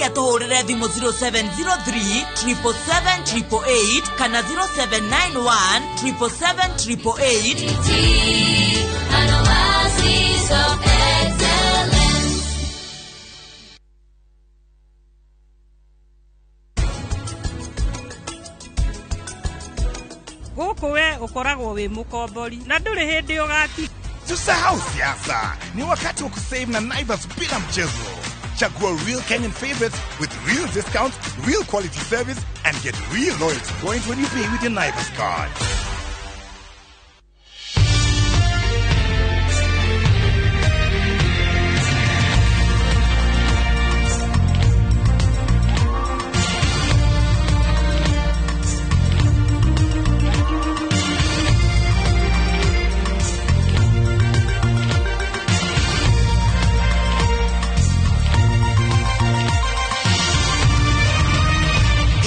Makĩria tũhũrĩre thimũ 0703 777 888 kana 0791 777 888. An oasis of excellence. Gũkũ we ũkoragwo wĩ mũkombori na ndũrĩ hĩndĩ ũgati. Tusahau siasa, ni wakati wa kusave na Naivas bila mchezo. Chagua real Kenyan favorites with real discounts, real quality service, and get real loyalty points when you pay with your Naivas card.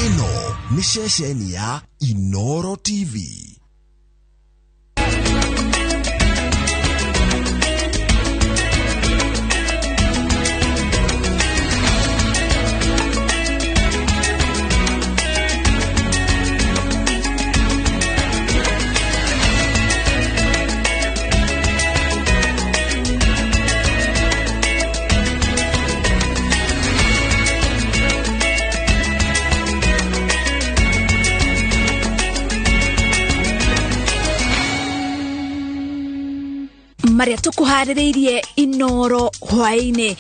Ĩno nĩ ceceni ya Inoro TV. Marĩa tũkũharĩrĩirie Inoro hwaĩ-inĩ.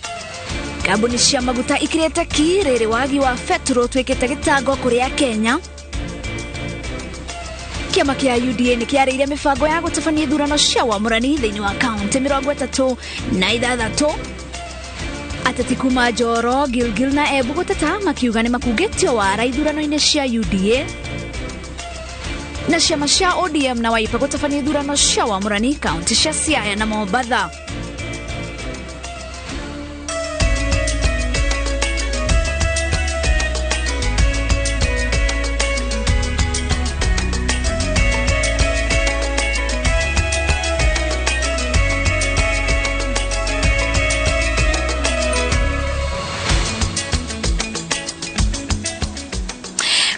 Kambuni cia maguta ikirĩte ki rĩrĩ wagi wa betũrũ ũtuĩkĩte gĩtango kũrĩ Kenya. Kĩama kĩa UDA nĩ kĩarĩire mĩbango ya gũtabania ithurano cia wamũrani thĩinĩ wa kaunti 36. Ateti kuma Njoro, Gilgil na Embu gũteta makiuga nĩ makungĩtio wara ithurano-inĩ cia UDA. Na ciama cia ODM na Wiper gũtabania ithurano cia wamũrani kaunti cia Siaya na Mombatha.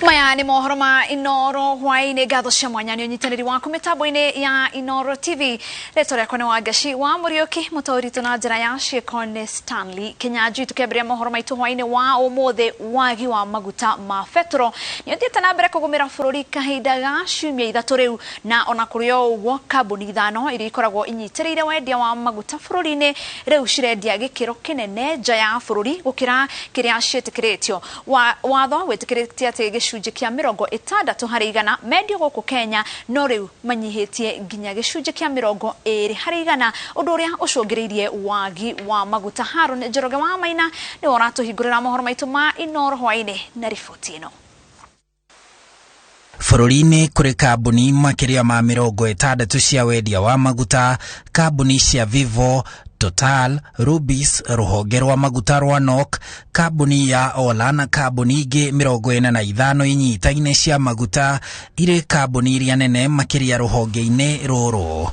Maya nĩ mohoro ma Inoro hwaĩ-inĩ. Ngatho cia mwanya nĩ ũnyitanĩri waku mĩtambo-inĩ ya Inoro TV. Rĩtwa rĩakwa nĩ Wangaci wa Mũriũki, mũtaũri na njĩra ya ciĩko nĩ Stanley Kinyanjui. Tũkĩambĩrĩria mohoro maitũ hwaĩ-inĩ wa ũmũthĩ, wagi wa maguta ma betũrũ nĩ ũthiĩte na mbere kũgũmĩra bũrũri kahinda ga ciumia 3 rĩu, na ona kũrĩ o ũguo kambuni 5 iria ikoragwo inyitĩrĩire wendia wa maguta bũrũri-inĩ rĩu cirendia gĩkĩro kĩnene nja ya bũrũri gũkĩra kĩrĩa ciĩtĩkĩrĩtio. Watho wĩtĩkĩrĩtie atĩ gĩcunjĩ kĩa 60% mendio gũkũ Kenya, no rĩu manyihĩtie nginya gĩcunjĩ kĩa 20% ũndũ ũrĩa ũcũngĩrĩirie wagi wa maguta. Haron Njoroge wa Maina nĩwe ũratũhingũrĩra mohoro maitũ ma Inoro hwaĩ-inĩ na riboti ĩno. Bũrũri-inĩ kũrĩ kambuni makĩria ma 60 cia wendia wa maguta, kambuni cia Vivo, Total, Rubis, rũhonge rwa maguta rwa Nok, kambuni ya Ola na kambuni ingĩ 45 inyitaine cia maguta irĩ kambuni iria nene makĩria rũhonge-inĩ rũrũ.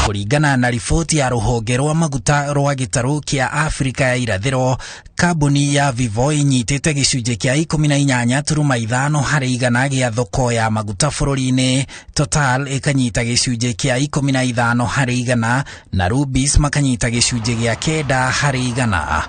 Kũringana na riboti ya rũhonge rwa maguta rwa gĩtarũ kĩa Afrika ya irathĩro, kambuni ya Vivo inyitĩte gĩcunjĩ kĩa 18.5 harĩ igana gĩa thoko ya maguta bũrũri-inĩ, Total ĩkanyita gĩcunjĩ kĩa 15 harĩ igana na Rubis makanyita gĩcunjĩ gĩa 9 harĩ igana.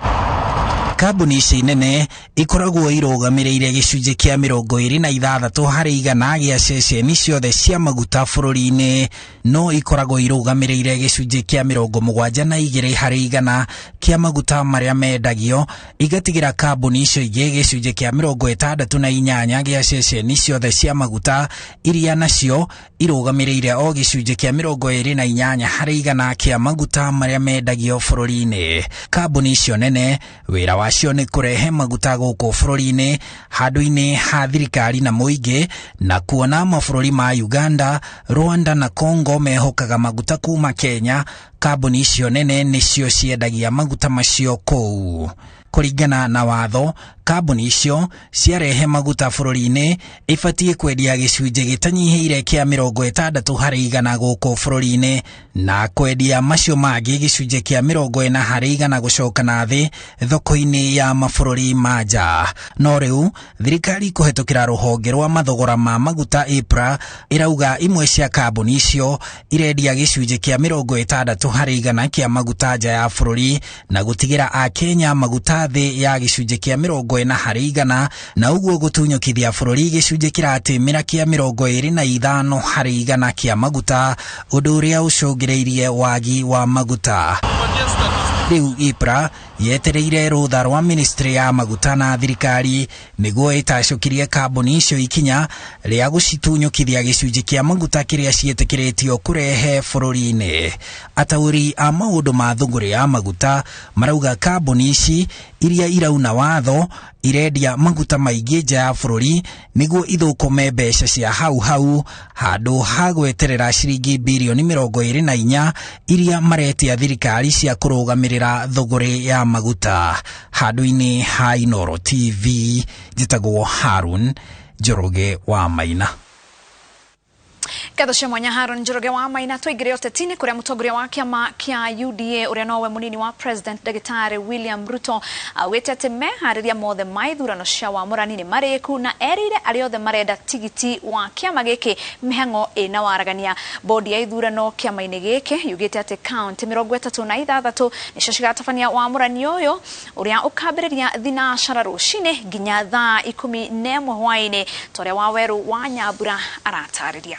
Kambuni ici nene ikoragwo irũgamĩrĩire gĩcunjĩ kĩa 26 harĩ igana gĩa ceceni ciothe cia maguta bũrũri-inĩ, no ikoragwo irũgamĩrĩire gĩcunjĩ kĩa 72 harĩ igana kĩa maguta marĩa mendagio, igatigĩra kambuni icio ingĩ gĩcunjĩ kĩa 68 gĩa ceceni ciothe cia maguta iria nacio irũgamĩrĩire o gĩcunjĩ kĩa 28 harĩ igana kĩa maguta marĩa mendagio bũrũri-inĩ. Kambuni icio nene wĩra wacio nĩ kũrehe maguta gũkũ bũrũri-inĩ handũ-inĩ ha thirikari na mũingĩ, na kuona mabũrũri ma Uganda, Rwanda na Congo mehokaga maguta kuma Kenya, kambuni icio nene nĩcio ciendagia maguta macio kũu. Kũringana na watho, Kambuni icio ciarehe maguta bũrũri-inĩ ibatiĩ kwendia gĩcunjĩ gĩtanyihĩire kĩa 60% gũkũ bũrũri-inĩ na kwendia macio mangĩ gĩcunjĩ kĩa 40% gũcoka na thĩ thoko-inĩ ya mabũrũri ma nja. No rĩu thirikari kũhetũkĩra rũhonge rwa mathogora ma maguta EPRA ĩrauga imwe cia kambuni icio irendia gĩcunjĩ kĩa 60% kĩa maguta nja ya bũrũri na gũtigĩra Akenya maguta thĩ ya gĩcunjĩ kĩa 40% na ũguo gũtunyũkithia bũrũri gĩcunjĩ kĩratĩmĩra kĩa 25% kĩa maguta, ũndũ ũrĩa ũcũngĩrĩirie wagi wa maguta. Rĩu EPRA yetereire rũtha rwa ministry ya maguta na thirikari nĩguo ĩtacũkirie kambuni icio ikinya rĩa gũcitunyũkithia gĩcunjĩ kĩa maguta kĩrĩa ciĩtĩkĩrĩtio kũrehe bũrũri-inĩ. Ataũri a maũndũ ma thũgũrĩ ya maguta marauga kambuni ici iria irauna watho irendia maguta maingĩ nja ya bũrũri nĩguo ithũkũme mbeca cia hau hau handũ ha gweterera ciringi birioni 24 iria maretia thirikari cia kũrũgamĩrĩra thũgũrĩ ya maguta. Handũ-inĩ ha Inooro TV, njĩtagwo Harun Njoroge wa Maina. Ngatho cia mwanya Harun Njoroge wa Maina. Tũingĩre ũteti-inĩ kũrĩa mũtongoria wa kĩama kĩa UDA ũrĩa nowe mũnini wa President Ndagĩtarĩ William Ruto augĩte atĩ meharĩria mothe ma ithurano cia wamũrani nĩ marĩku na erĩire arĩa othe marenda tigiti wa kĩama gĩkĩ mĩhang'o ĩna waragania. Bodi ya ithurano kĩama-inĩ gĩkĩ yugĩte atĩ kaunti 36 nĩcio cigatabania wamũrani ũyũ ũrĩa ũkambĩrĩria thinacara rũcinĩ nginya thaa 11 hwaĩ-inĩ ta ũrĩa Wawerũ wa Nyambura aratarĩria.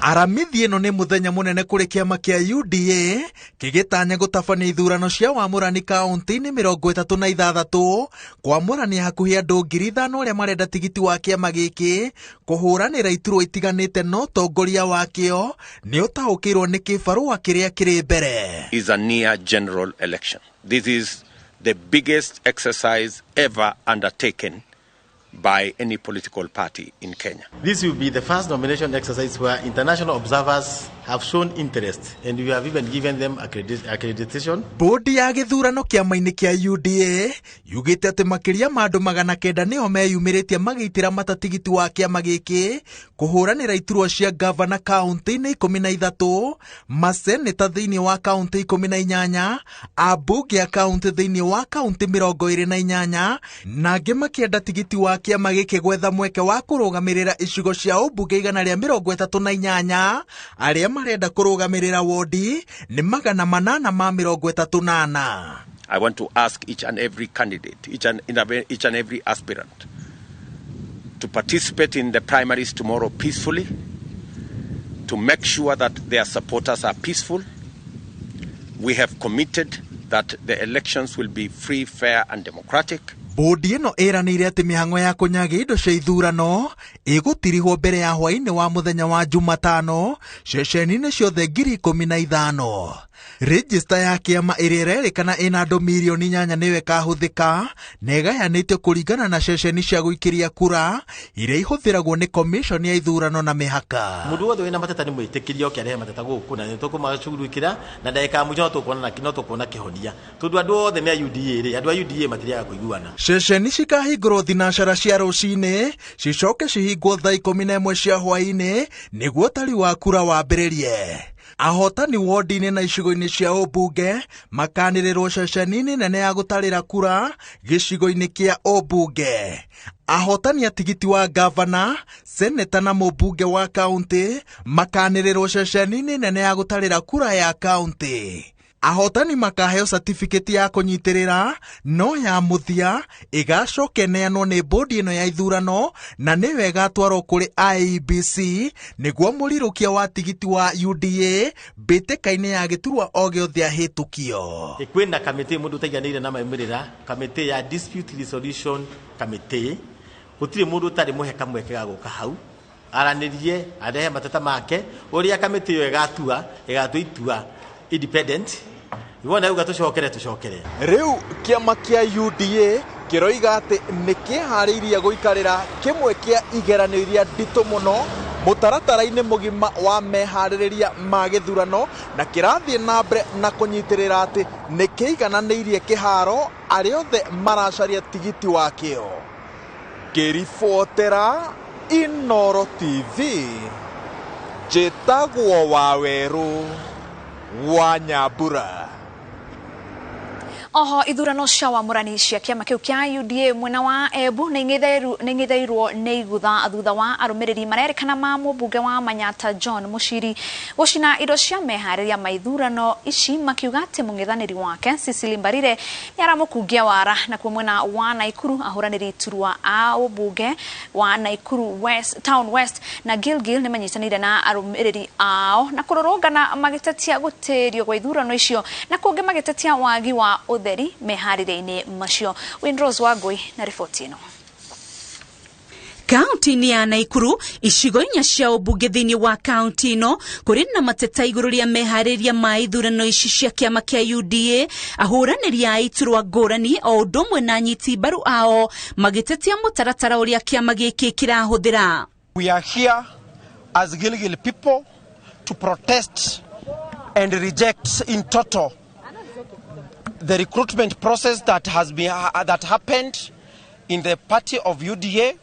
Aramithi ĩno nĩ mũthenya mũnene kũrĩ kĩama kĩa UDA kĩgĩtanya gũtabania ithurano cia wamũrani kaunti-inĩ 36 kwamũrania hakuhĩ andũ 5,000 arĩa marenda tigiti wa kĩama gĩkĩ kũhũranĩra iturwa itiganĩte, no ũtongoria wakĩo nĩ ũtaũkĩirwo nĩ kĩbarũa kĩrĩa kĩrĩ mbere. Is a near general election. This is the biggest exercise ever undertaken by any political party in Kenya. This will be the first nomination exercise where international observers have shown interest and we have even given them accreditation. Bodi ya gĩthurano kĩama-inĩ kĩa UDA yugĩte atĩ makĩria ma andũ 900 nĩo meyumĩrĩtie magĩitĩra mata tigiti wa kĩama gĩkĩ kũhũranĩra iturwa cia gavana kaunti-inĩ 13, maseneta thĩinĩ wa kaunti 18, ambunge a kaunti thĩinĩ wa kaunti 28, na angĩ makĩenda tigiti wa kĩama gĩkĩ gwetha mweke wa kũrũgamĩrĩra icigo cia ũmbunge 138. Arĩa marenda kũrũgamĩrĩra wodi nĩ 834. I want to ask each and every candidate, each and every aspirant to participate in the primaries tomorrow peacefully, to make sure that their supporters are peaceful. We have committed that the elections will be free, fair and democratic. Bodi ĩno ĩranĩire atĩ mĩhang'o ya kũnyagia indo cia ithurano ĩgũtirihwo mbere ya hwaĩ-inĩ wa mũthenya wa Jumatano ceceni-inĩ ciothe 15,000. Rejista ya kĩama ĩrĩa ĩrerĩkana ĩna andũ 8 million nĩyo ĩkahũthĩka na ĩgayanĩtio kũringana na ceceni cia gũikĩria kura iria ihũthĩragwo nĩ commission ya ithurano na mĩhaka. Mũndũ wothe wĩna mateta nĩ mwĩtĩkĩrie oke arehe mateta gũkũ na nĩtũkũmacugurikĩra na ndagĩka ya mũico no tũkuona kĩhonia tondũ andũ othe nĩ a UDA rĩ, andũ a UDA matiriaga kũiguana. Ceceni cikahingũrwo thinacara cia rũcinĩ cicoke cihingwo thaa 11 cia hwaĩ-inĩ nĩguo ũtari wa kura wambĩrĩrie. Ahotani wodi-inĩ na icigo-inĩ cia ũmbunge makanĩrĩrwo ceceni-inĩ nene ya gũtarĩra kura gĩcigo-inĩ kĩa ũmbunge. Ahotani a tigiti wa gavana, seneta na mũmbunge wa kaunti makanĩrĩrwo ceceni-inĩ nene ya gũtarĩra kura ya kaunti. Ahotani makaheo certificate ya kũnyitĩrĩra no ya mũthia ĩgacoka ĩneanwo nĩ bodi ĩno ya ithurano na nĩyo ĩgatwarwo kũrĩ IEBC nĩguo mũrirũkia wa tigiti wa UDA mbĩtĩka-inĩ ya gĩturwa o gĩothe ahĩtũkio. Kwĩna kamĩtĩ mũndũ ũtaiganĩire na maumĩrĩra, kamĩtĩ ya Dispute Resolution Committee, gũtirĩ mũndũ ũtarĩ mũhe kamweke ga gũka hau aranĩrie arehe mateta make, ũrĩa kamĩtĩ ĩyo ĩgatua itua independent. Iwona uga tucokere. Rĩu kĩama kĩa UDA kĩroiga atĩ nĩ kĩharĩirie gũikarĩra kĩmwe kĩa igeranio iria nditũ mũno Mũtaratara-inĩ mũgima wa meharĩrĩria ma gĩthurano na kĩrathiĩ na mbere na kũnyitĩrĩra atĩ nĩ kĩigananĩirie kĩharo arĩa othe maracaria tigiti wakĩo. Ngĩribotera Inooro TV, njĩtagwo Wawerũ wa Nyambura. Oho ithurano cia wamũrani cia kĩama kĩu kĩa UDA mwena wa Embu nĩ ing'etheirwo nĩ igutha thutha wa arũmĩrĩri marerĩkana ma mũmbunge wa Manyata John Muchiri gũcina indo cia meharĩria ma ithurano ici makiuga atĩ mũng'ethanĩri wake Cecily Mbarire nĩ aramũkungia wara. Nakuo mwena wa Naikuru ahũranĩri iturwa a ũmbunge wa Naikuru West, Town West na Gilgil nĩ manyitanĩire na arũmĩrĩri ao na kũrũrũngana magĩtetia gũtĩrio gwa ithurano icio na kũngĩ magĩtetia wagi wa ũtheri meharĩria-inĩ macio. Windrose Wangui na riboti ĩno. Kaunti-inĩ ya Naikuru icigo inya cia ũmbunge thĩinĩ wa kaunti ĩno kũrĩ na mateta igũrũ rĩa meharĩria ma ithurano ici cia kĩama kĩa UDA. Ahũranĩri a iturwa ngũrani o ũndũ ũmwe na anyiti mbaru ao magĩtetia mũtaratara ũrĩa kĩama gĩkĩ kĩrahũthĩra. We are here as Gilgil people to protest and reject in total the recruitment process that has been that happened in the party of UDA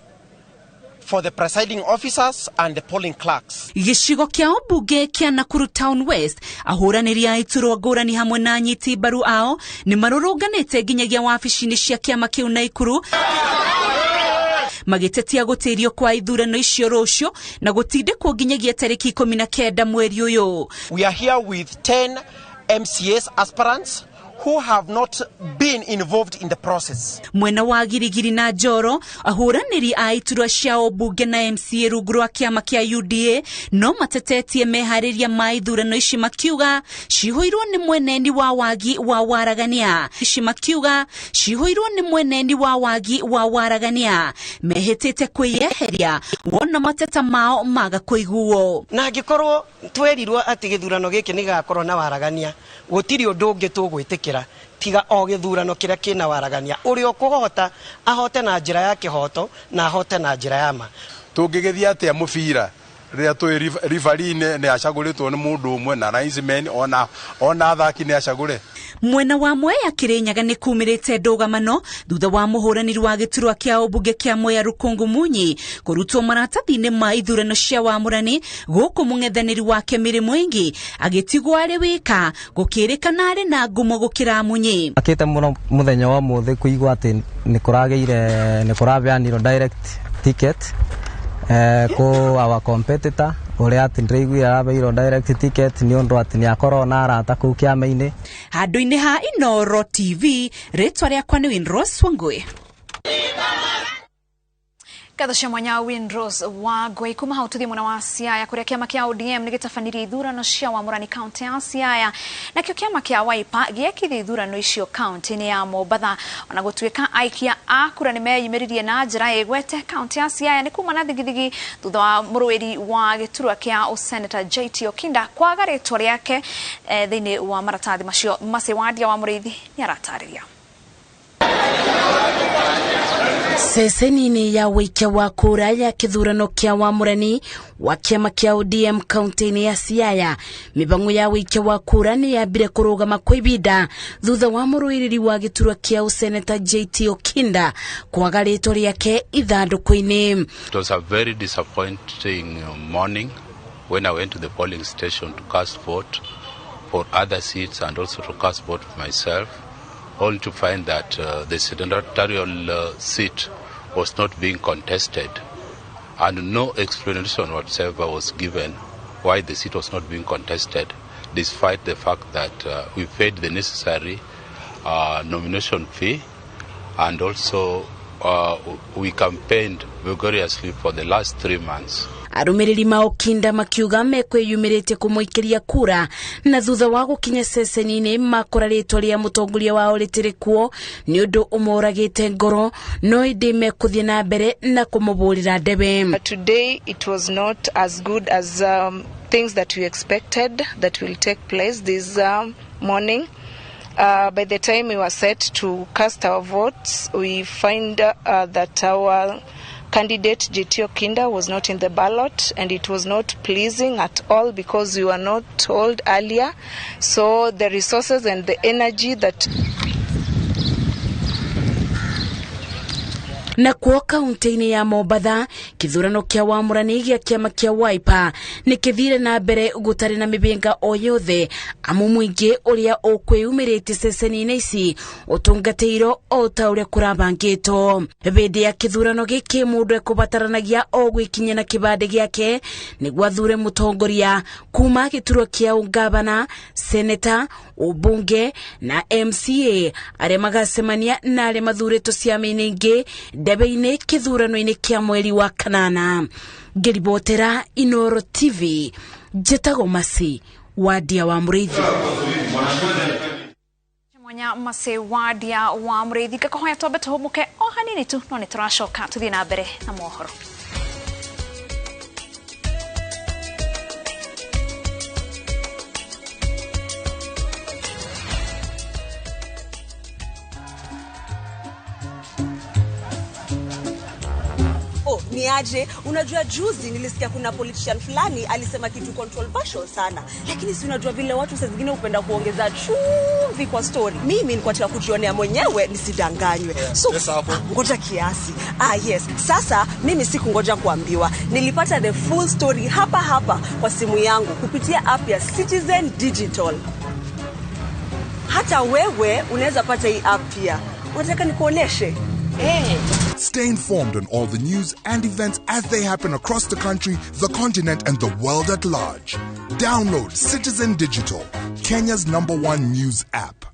for the presiding officers and the polling clerks. Gĩcigo kĩa ũmbunge kĩa Nakuru Town West ahũranĩri a iturwa ngũrani hamwe na anyiti mbaru ao nĩ marũrũnganĩte nginyagia wabici-inĩ cia kĩama kĩu Naikuru magĩtetia gũtĩrio kwa ithurano icio rũciũ na gũtindĩkwo nginyagia tarĩki 19 mweri ũyũ. We are here with 10 MCAs aspirants who have not been involved in the process. Mwena wa Girigiri na Njoro ahũranĩri a iturwa cia ũmbunge na MCA rungu rwa kĩama kĩa UDA no matetetie meharĩria ma ithurano ici makiuga cihũirwo nĩ mweneni wa wagi wa waragania. Ici makiuga cihũirwo nĩ mweneni wa wagi wa waragania mehĩtĩte kwĩyeheria wona mateta mao maga kũiguo. Na angĩkorwo twerirwo atĩ gĩthurano gĩkĩ nĩ gĩgakorwo na waragania gũtirĩ ũndũ ũngĩ tũgwĩtĩkĩra tiga o gĩthurano kĩrĩa kĩna waragania. Ũrĩa ũkũhota ahote na njĩra ya kĩhoto na ahote na njĩra ya ma. Tũngĩgĩthiĩ atĩa mũbira rĩrĩa twĩ ribarinĩ nĩ acagũrĩtwo nĩ mũndũ ũmwe na linesman ona athaki nĩ acagũre. Mwena wa Mwea Kirinyaga nĩ kumĩrĩte ndũgamano thutha wa mũhũranĩri wa gĩturwa kĩa ũmbunge kĩa Mwea Rũkũngũ Munyi kũrutwo maratathi-inĩ ma ithurano cia wamũrani gũkũ mũng'ethanĩri wake Mĩrĩ Mwingi agĩtigwo arĩ wika gũkĩrĩkana arĩ na ngumo gũkĩra Munyi. Akĩte mũno mũthenya wa mũthĩ kũigua atĩ nĩ kũragĩire nĩ kũrabeanirwo direct ticket ko our competitor ũrĩa atĩ ndĩraiguire arabeirwo direct ticket nĩ ũndũ atĩ nĩ akorwo na arata kũu kĩama-inĩ. Handũ-inĩ ha Inooro TV, rĩtwa rĩakwa nĩ Windrose Wangui. Ngatho cia mwanya Windrose Wangui. Kuma hau tuthie mwena wa Siaya kuria kiama kia ODM nĩ gĩtabanirie ithurano cia wamũrani kaunti ya Siaya, nakĩo kĩama kĩa Wiper gĩekithia ithurano icio kaunti-inĩ ya Mombatha. Ona gũtuĩka aikia a kura nĩ meyumĩririe na njĩra ĩgwete, kaunti ya Siaya nĩ kuma na thigithigi thutha wa mũrũĩri wa gĩturwa kĩa ũseneta JT Okinda kwaga rĩtwa rĩake thĩinĩ wa maratathi macio. Mercy Wandia wa Mũrĩithi nĩ aratarĩria. Ceceni-inĩ ya wĩikia wa kura ya kĩthurano kĩa wamũrani wa kĩama kĩa ODM kaunti-inĩ ya Siaya, mĩbango ya wĩikia wa kura nĩ yambire kũrũgama kwa ibinda thutha wa mũrũĩrĩri wa gĩturwa kĩa ũseneta JT Okinda kwaga rĩtwa rĩake ithandũkũ-inĩ. It was a very disappointing morning when I went to the polling station to cast vote for other seats and also to cast vote for myself, only to find that the senatorial seat was not being contested, and no explanation whatsoever was given why the seat was not being contested, despite the fact that we paid the necessary nomination fee, and also we campaigned vigorously for the last 3 months. Arũmĩrĩri ma Okinda makiuga mekwĩyumĩrĩtie kũmũikĩria kura, na thutha wa gũkinya ceceni-inĩ makora rĩtwa rĩa mũtongoria wao rĩtirĩ kuo nĩ ũndũ ũmoragĩte ngoro, no ĩndĩ mekũthiĩ na mbere na kũmũbũrĩra ndebe. Today it was not as good as things that we expected that will take place this morning. By the time we were set to cast our votes, we find that our Candidate Gitio Kinda was not in the ballot, and it was not pleasing at all because we were not told earlier. So the resources and the energy that Nakuo kaunti-inĩ ya Mombatha, kĩthurano kĩa wamũrani gĩa kĩama kĩa Wiper nĩ kĩthire na mbere gũtarĩ na mĩhĩnga o yothe, amu mũingĩ ũrĩa ũkwĩyumĩrĩtie ceceni-inĩ ici ũtungatĩirwo o ta ũrĩa kũrabangĩtwo. Hĩndĩ ya kĩthurano gĩkĩ, mũndũ ekũbataranagia o gwĩkinyia na kĩbandĩ gĩake nĩguo athure mũtongoria kuma gĩturwa kĩa ũngavana, seneta, ũmbunge na MCA arĩa magacemania na arĩa mathurĩtwo ciama-inĩ ingĩ ndebe-inĩ kĩthurano-inĩ kĩa mweri wa kanana. Ngĩribotera Inoro TV, njĩtagwo Masi Wadia wa Mũrĩithi. Mwanya Masi Wadia wa Mũrĩithi. Ngakũhoya twambe tũhũmũke o hanini tu, no nĩ tũracoka tũthiĩ na mbere na mohoro. Ni aje, unajua juzi nilisikia kuna politician fulani alisema kitu controversial sana, lakini si unajua vile watu saa zingine hupenda kuongeza chumvi kwa story. Mimi nilikuwa nataka kujionea mwenyewe nisidanganywe. So ngoja kiasi. Yes. Sasa mimi sikungoja kuambiwa. Nilipata the full story hapa hapa kwa simu yangu kupitia app ya Citizen Digital. Hata wewe unaweza pata hii app pia. Unataka nikuoneshe? Hey. Stay informed on all the news and events as they happen across the country, the continent, and the world at large. Download Citizen Digital, Kenya's #1 news app.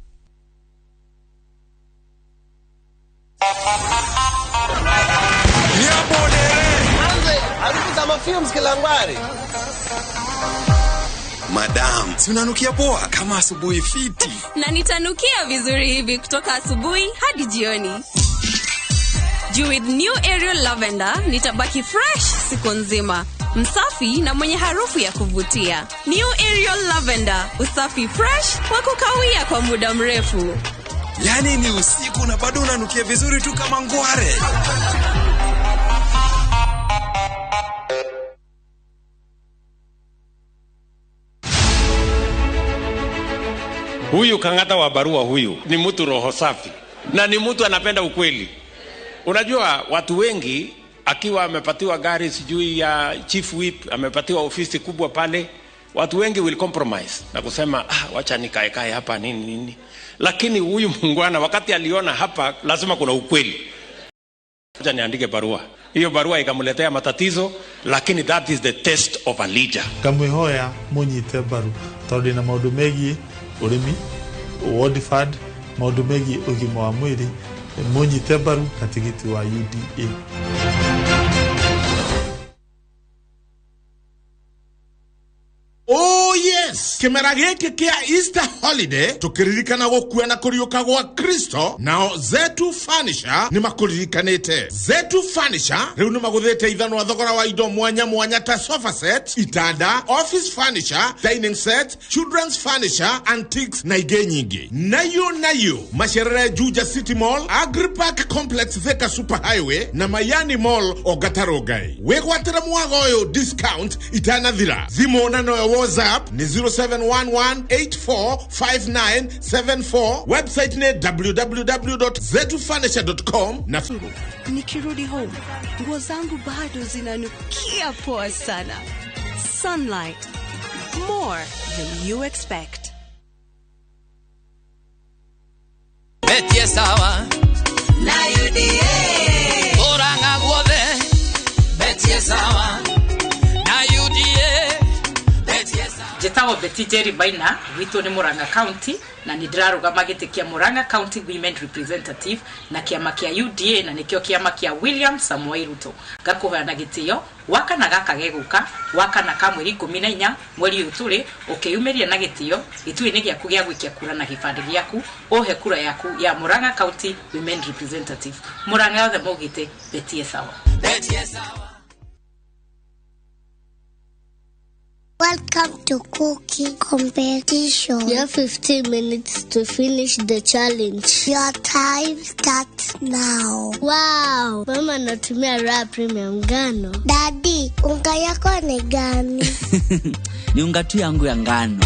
Madam, si unanukia poa kama asubuhi fiti. Na nitanukia vizuri hivi kutoka asubuhi hadi jioni. Juu with new Ariel Lavender, nitabaki fresh siku nzima, msafi na mwenye harufu ya kuvutia. New Ariel Lavender, usafi fresh wa kukawia kwa muda mrefu. Yani ni usiku na bado unanukia vizuri tu kama ngware. Huyu Kang'ata wa barua huyu ni mtu roho safi na ni mtu anapenda ukweli. Unajua watu wengi akiwa amepatiwa gari sijui ya chief whip, amepatiwa ofisi kubwa pale, watu wengi will compromise na kusema wacha nikae kae hapa nini nini. Lakini huyu muungwana wakati aliona hapa lazima kuna ukweli, wacha niandike barua. Hiyo barua ikamletea matatizo, lakini that is the test of a leader. Kamwihoya munyite mbaru tondu na maundu megie urimi, ward fund, maundu megie ugima wa mwiri, munyite mbaru na tigiti wa UDA. Oh yes, kimera giki kia Easter holiday tukiririkana gukua na kuriuka gwa Kristo, nao Zetu Furniture ni makuririkanite. Zetu Furniture riu ni maguthite ithanwa thogora wa indo mwanya mwanya ta sofa set, itanda, office furniture, dining set, children's furniture, antiques na ingĩ nyingĩ. Nayo macerere Juja City Mall, Agri Park Complex Thika Super Highway na Mayani Mall Ogatarogai. Wigwatire mwago uyu discount itanathira. Thimu na no WhatsApp ni 0711845974. Website ni www.zetufurniture.com. Na nikirudi home nguo zangu bado zinanukia poa sana. Sunlight, more than you expect. Betie sawa na UDA Murang'a guothe. Betie sawa na UDA. Njĩtagwo Betty Jerry Maina, gwitũ nĩ Murang'a County, na nĩ ndĩrarũgama gĩtĩ kĩa Murang'a County Women Representative na kĩama kĩa UDA, na nĩkĩo kĩama kĩa William Samoei Ruto. Ngakũhoya na gĩtĩo wakana gaka gegũka wakana ka mweri 14 mweri ũyũ tũrĩ, ũkĩyumĩria na gĩtĩo gĩtuĩ-inĩ gĩaku gĩa gũikia kura na gĩbandĩ gĩaku, ũhe kura yaku ya Murang'a County Women Representative. Murang'a yothe maugĩte Betty sawa. Betty sawa. Welcome to cooking competition. You have 15 minutes to finish the challenge. Your time starts now. Wow, mama anatumia Raha Premium ngano. Daddy, unga yako ni gani? Ni unga tu yangu ya ngano.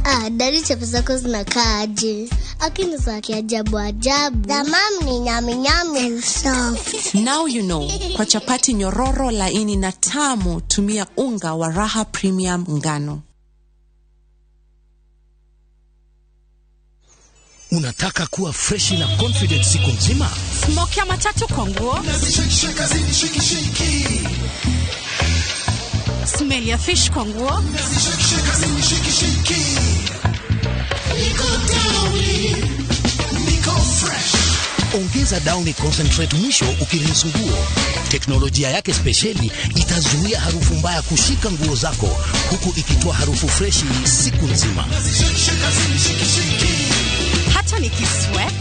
Ah, daddy, chapo zako zinakaa aje? Akini za kiajabu ajabu. The mom ni nyami nyami and soft. Now you know. Kwa chapati nyororo, laini na tamu, tumia unga wa Raha Premium ngano. Unataka kuwa freshi na confident siku nzima? Smoke ya matatu kwa nguo. Smell ya fish kwa nguo. Ongeza Downy Concentrate mwisho ukirinse nguo. Teknolojia yake spesheli itazuia harufu mbaya kushika nguo zako huku ikitoa harufu freshi siku nzima. Hata nikisweat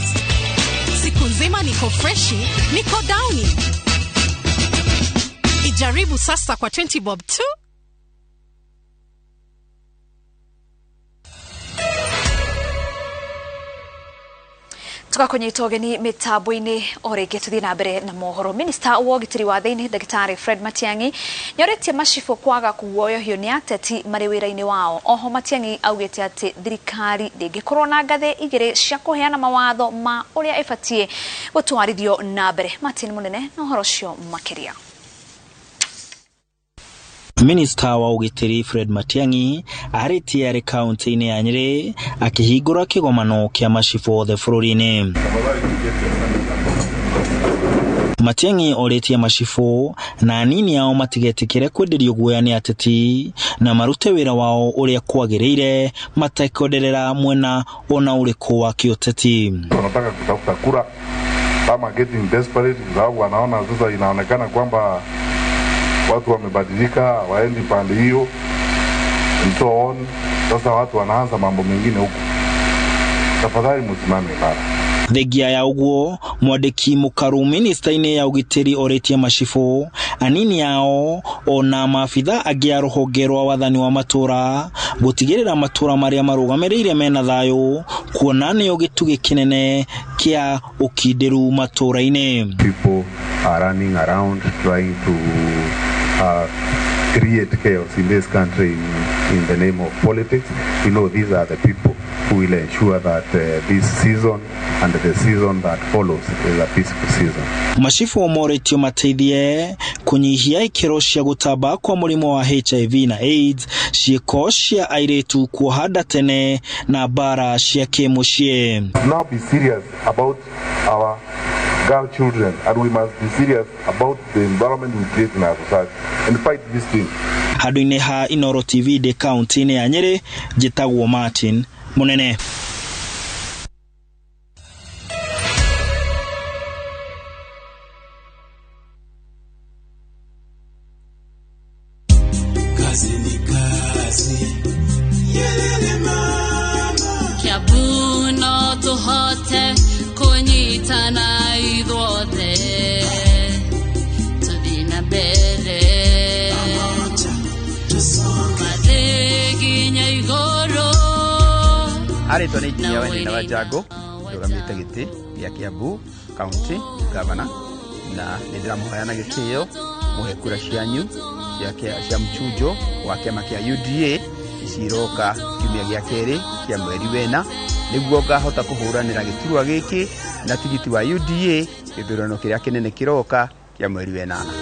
siku nzima niko freshi, niko Downy. Ijaribu sasa kwa 20 bob tu. Tugakunyita ũgeni mĩtambo-inĩ o rĩngĩ tũthiĩ na mbere na mohoro. Minista wa ũgitĩri wa thĩinĩ Ndagĩtarĩ Fred Matiang'i nĩorĩtie macibũ kwaga kuoyohio nĩ ateti marĩ wĩra-inĩ wao. Oho Matiang'i augĩte atĩ thirikari ndĩngĩkorwo na ngathĩ igĩrĩ cia kũheana mawatho ma ũrĩa ĩbatiĩ gũtwarithio na mbere. Martin Mũnene na ũhoro ũcio makĩria. Minista wa ũgitĩri Fred Matiang'i arĩtie arĩ kaunti-inĩ ya Nyĩrĩ akĩhingũra kĩgomano kĩa macibũ othe bũrũri-inĩ. Matiang'i orĩtie macibũ na anini ao matigetĩkĩre kwenderio guoya nĩ ateti na marute wĩra wao ũrĩa kwagĩrĩire matekwenderera mwena ona ũrĩkũ wa kĩũteti. Wanataka kutafuta kura kama getting desperate, kwa sababu wanaona sasa inaonekana kwamba watu wamebadilika, waendi pande hiyo and so on. Sasa watu wanaanza mambo mengine huku. Tafadhali msimame imara. Thengia ya ũguo mwandĩki mũkaru minista-inĩ ya ũgitĩri orĩtie macibũ anini ao ona maabitha angĩ a rũhonge rwa wathani wa matũra gũtigĩrĩra matũra marĩa marũgamĩrĩire mena thayũ kuona nĩo gĩtugĩ kĩnene kĩa ũkindĩru matũra-inĩ. People are running around trying to create chaos in this country in the name of politics. You know, these are the people who will ensure that this season and the season that follows is a peaceful season. Machifu moretio mateithie kunyihia ikĩro cia gũtamba kwa mũrimũ wa HIV na AIDS, ciĩko cia airĩtu kuoha nda tene na mbara cia kĩmũciĩ. Now be serious about our girl children, and we must be serious about the environment we create in our society and fight this thing. Handũ-inĩ ha Inoro TV ndĩ kaunti-inĩ ya Nyĩrĩ, njĩtagwo Martin Munene. Kazi ni kazi. Yelele mama. Kiambu no tũhote kũnyitana ithuothe tũthiĩ na mbere mathiĩ nginya igũrũ. Arĩtwo nĩ Injinia Wendy wa Njango, ndũgamĩte gĩtĩ gĩa Kiambu County Governor, na nĩ ndĩramũhoya na gĩtĩo mũhe kura cianyu cia mchunjo wa kĩama kĩa UDA ciroka kiumia gĩa kerĩ kĩa mweri wena, nĩguo ngahota kũhũranĩra gĩturwa gĩkĩ na tigiti wa UDA gĩthurano kĩrĩa kĩnene kĩroka kĩa mweri wenana.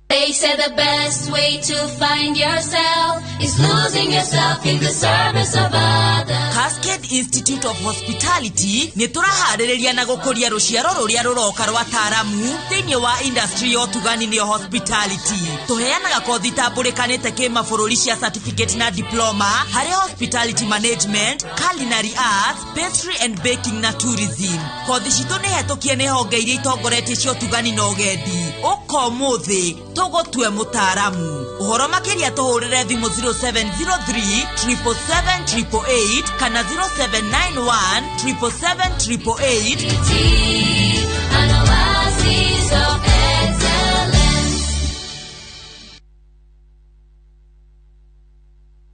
They say the best way to find yourself is losing yourself in the service of others. Cascade Institute of Hospitality nĩ tũraharĩrĩria na gũkũria rũciaro rũrĩa rũroka rwa taaramu thĩinĩ wa industry ya ũtugani nĩyo hospitality. Tũheanaga kothi tambũrĩkanĩte kĩmabũrũri cia certificate na diploma harĩ hospitality management, culinary arts, pastry and baking na tourism. Kothi citũ nĩ hetũkie nĩ honge iria itongoretie cia ũtugani na ũgendi. Ũka ũmũthĩ Tũgũtue mũtaaramu. Ũhoro makĩria tũhũrĩre thimũ 0703 777 888 kana 0791 777 888. An oasis of excellence.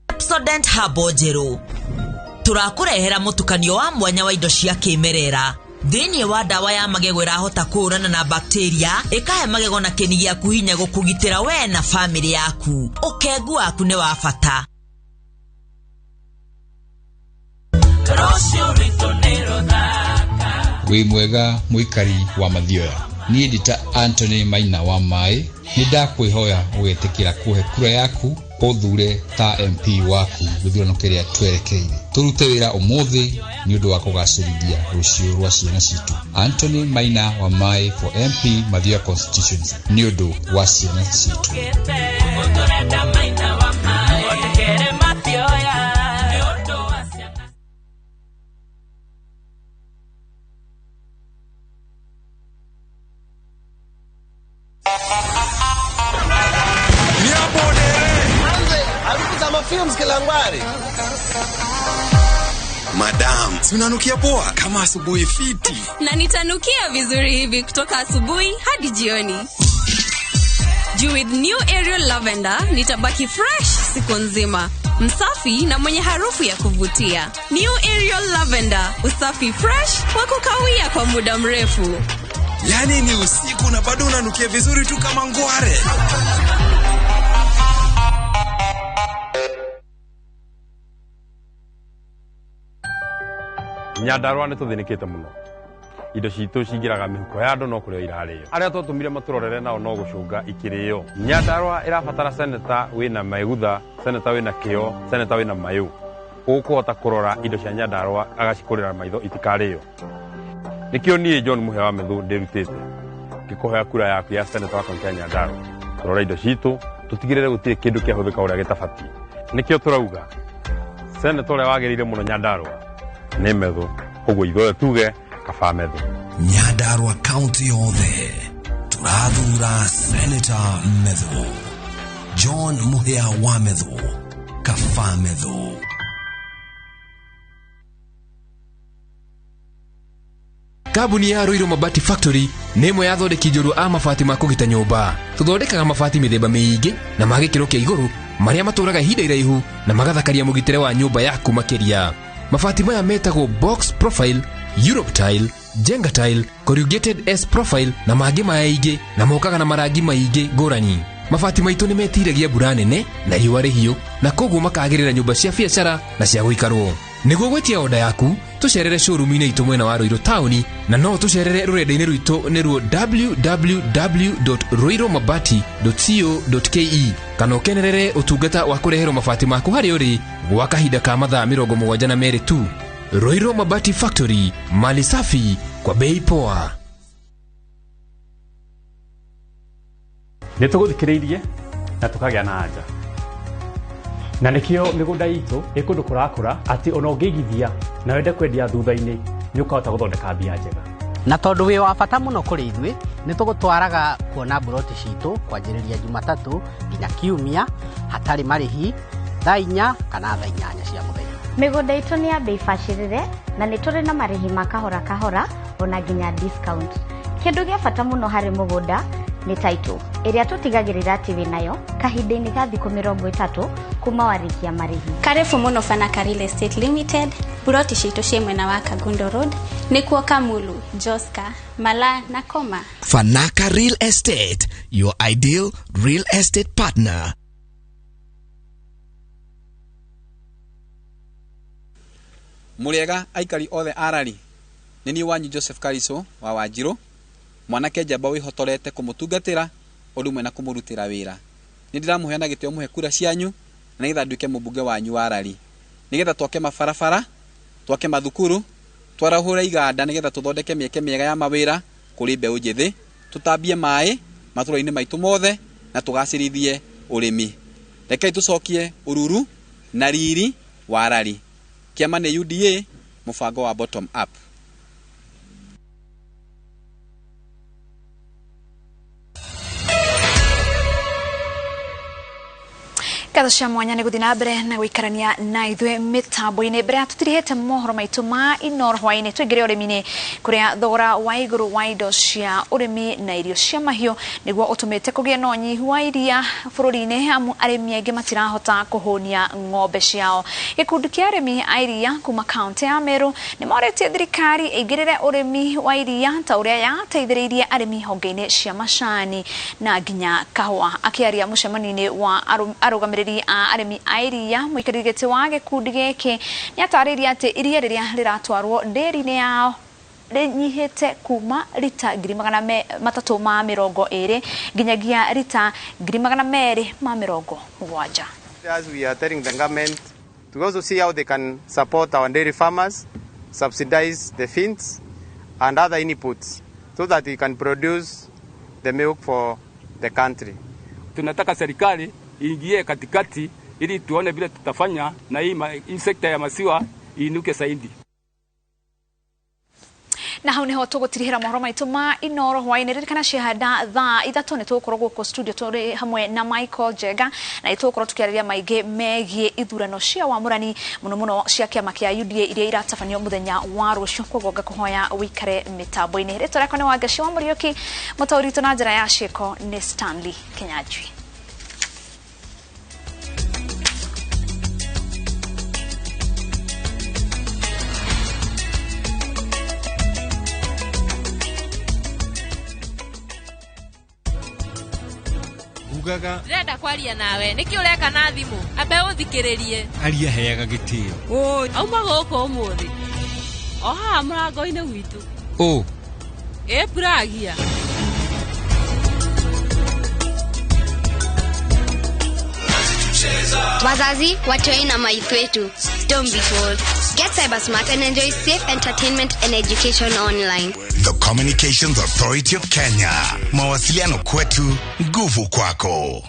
Pepsodent Herbal njerũ tũrakũrehera mũtukanio wa mwanya wa indo cia kĩmerera thĩinĩ wa ndawa ya magego ĩrahota kũhũrana na bakteria, ĩkahe magego na kĩni gĩaku hinya gũkũgitĩra we na bamĩrĩ yaku. Ũkengu waku nĩ wa bata. Rũciũ rwitũ nĩ rũthaka. Wĩ mwega mũikari wa Mathioya, niĩ ndĩ ta Anthony Maina wa Maĩ, nĩ ndakwĩhoya ũgetĩkĩra kũhe kura yaku ũthure ta MP waku gĩthurano kĩrĩa twerekeire. Tũrute wĩra ũmũthĩ nĩ ũndũ wa kũgacĩrithia rũciũ rwa ciana citũ. Anthony Maina wa Maĩ for MP Mathioya constituency nĩ ũndũ wa ciana citũ. Tũrenda Maina wa Maĩ. Thondekere Mathioya. Nĩ ũndũ wa ciana. Harufu za mafilms Kilangwari. Madam, si unanukia poa kama asubuhi fiti. Na nitanukia vizuri hivi kutoka asubuhi hadi jioni. Juu with new Ariel Lavender nitabaki fresh siku nzima, msafi na mwenye harufu ya kuvutia. New Ariel Lavender, usafi fresh wa kukawia kwa muda mrefu. Yaani ni usiku na bado unanukia vizuri tu kama ngware. Nyandarua nĩ tũthĩnĩkĩte mũno, indo citũ cingĩraga mĩhuko ya andũ no kũrĩo irarĩo, arĩa twatũmire matũrorere nao no gũcũnga ikĩrĩo. Nyandarua ĩrabatara seneta wĩna megutha, seneta wĩna kĩo, seneta wĩna mayũ ũkũhota kũrora indo cia Nyandarua agacikũrĩra maitho itikarĩo. Nĩkĩo niĩ John Mũhĩa wa Methu ndĩrutĩte ngĩkũhoya kura yaku ya seneta wa kaunti ya Nyandarua, tũrore indo citũ, tũtigĩrĩre gũtirĩ kĩndũ kĩahũthĩka ũrĩa gĩtabatiĩ. Nĩkĩo tũrauga seneta ũrĩa wagĩrĩire mũno Nyandarua nĩ Methu, ũguo ithuothe tuge kaba Methu. Nyandarua County yothe tũrathura Senator Methu. John Mũhĩa wa Methu, kaba Methu. Kambuni ya Ruiru Mabati Factory nĩ ĩmwe ya athondeki njorua a mabati ma kũgita nyũmba. Tũthondekaga mabati mĩthemba mĩingĩ na ma gĩkĩro kĩa igũrũ marĩa matũraga ihinda iraihu na magathakaria mũgitĩre wa nyũmba yaku makĩria. Mabati maya metagwo box profile, Europe tile, Jenga tile, corrugated S profile na mangĩ maingĩ, na mokaga na marangi maingĩ ngũrani. Mabati maitũ nĩ metiragia mbura nene na riũa rĩhiũ, na koguo makagĩrĩra nyũmba cia biacara na cia gũikarwo. Nĩguo gwĩtia oda yaku, tũcerere showroom-inĩ itũ mwena wa Ruiru taũni, na no tũcerere rũrenda-inĩ rwitũ nĩruo www.ruirumabati.co.ke, kana ũkenerere ũtungata wa kũreherwo mabati maku harĩa ũrĩ gwa kahinda ka mathaa 72 tu. Ruiru Mabati Factory, mali safi kwa bei poa. Nĩ tũgũthikĩrĩirie na tũkagĩa na anja, na nĩkĩo mĩgũnda itũ ĩ kũndũ kũrakũra atĩ ona ũngĩigithia na wende kwendia thutha-inĩ nĩ ũkahota gũthondeka mbia njega. Na tondũ wĩ wa bata mũno kũrĩ ithuĩ, nĩ tũgũtwaraga kuona mburoti citũ kwanjĩrĩria Jumatatũ nginya Kiumia hatarĩ marĩhi, thaa 4 kana thaa 8 cia mũthenya. Mĩgũnda itũ nĩ ya bei bacĩrĩre na nĩ tũrĩ na marĩhi ma kahora kahora ona nginya discount. Kĩndũ gĩa bata mũno harĩ mũgũnda nĩ title ĩrĩa tũtigagĩrĩra atĩ wĩnayo kahinda-inĩ ka thikũ 30 kuma warĩkia marĩhi. Karibu mũno Fanaka Real Estate Limited. Buroti citũ ciĩ mwena wa Kangundo Road, nĩkuo Kamulu, Joska, Mala na Koma. Fanaka Real Estate, your ideal real estate partner. Mũrĩega aikari othe arari, nĩ niĩ wanyu Joseph Kariso wa Wanjirũ, mwanake njamba wĩhotorete kũmũtungatĩra ũndũ ũmwe na kũmũrutĩra wĩra. Nĩ ndĩramũheana gĩtĩo mũhe kura cianyu na nĩgetha nduĩke mũmbunge wanyu wa Arari, nĩgetha twake mabarabara, twake mathukuru, twarahũre iganda nĩgetha tũthondeke mĩeke mĩega ya mawĩra kũrĩ mbeũ njĩthĩ, tũtambie maĩ matũra-inĩ maitũ mothe na tũgacĩrithie ũrĩmi. Rekei tũcokie ũruru na riri wa Arari. Kĩama nĩ UDA, mũbango wa bottom up. Ngatho cia mwanya nĩ gũthiĩ na mbere na gũikarania na ithuĩ mĩtambo-inĩ. Mbere ya tũtirihĩte mohoro maitũ ma Inooro hwaĩ-inĩ, tũingĩre ũrĩmi-inĩ kũrĩa thogora wa igũrũ wa indo cia ũrĩmi na irio cia mahiũ nĩguo ũtũmĩte kũgĩe na ũnyihu wa iria bũrũri-inĩ, amu arĩmi aingĩ matirahota kũhũnia ng'ombe ciao. Gĩkundi kĩa arĩmi a iria kuma kaunti ya Meru nĩ morĩtie thirikari ĩingĩrĩre ũrĩmi wa iria ta ũrĩa yateithĩrĩirie arĩmi honge-inĩ cia macani na nginya kahũa. Akĩaria mũcemanio-inĩ wa arũgamĩrĩri a arĩmi a iria, mũikarĩri gĩtĩ wa gĩkundi gĩkĩ nĩatarĩirie atĩ iria rĩrĩa rĩratwarwo ndĩri-inĩ yao rĩnyihĩte kuma rita 320,000 nginyagia rita 270,000. As we are telling the government to also see how they can support our dairy farmers, subsidize the feeds and other inputs so that we can produce the milk for the country. Tunataka serikali iingie katikati ili tuone vile tutafanya na hii sekta ya maziwa iinuke zaidi. Na hau niho tũgũtirihĩra mohoro maitũ ma Inooro hwaĩ-inĩ. Ririkana ciahanda thaa 3 nĩ tũgũkorwo gũkũ studio tũrĩ hamwe na Michael Jenga, na nĩtũgũkorwo tũkĩarĩria maingĩ megiĩ ithurano cia wamũrani mũno mũno cia kĩama kĩa UDA iria iratabanio mũthenya wa rũciũ. Koguo ngakũhoya ũikare mĩtambo-inĩ. Rĩtwa rĩakwa nĩ Wangeci wa Mũriũki, mũtaũri witũ na njĩra ya ciĩko nĩ Stanley Kinyanjui. Ndĩrenda kwaria nawe nĩkĩ ũreka na thimũ ambe ũthikĩrĩrie. Aria heaga gĩtĩo. Ũĩ auma gũkũ ũmũthĩ o haha mũrango-inĩ gwitũ. Ũ ĩ puragia. Wazazi, watoi na maitho wetu, don't be fooled. Get cyber smart and enjoy safe entertainment and education online. The Communications Authority of Kenya. Mawasiliano kwetu, nguvu kwako.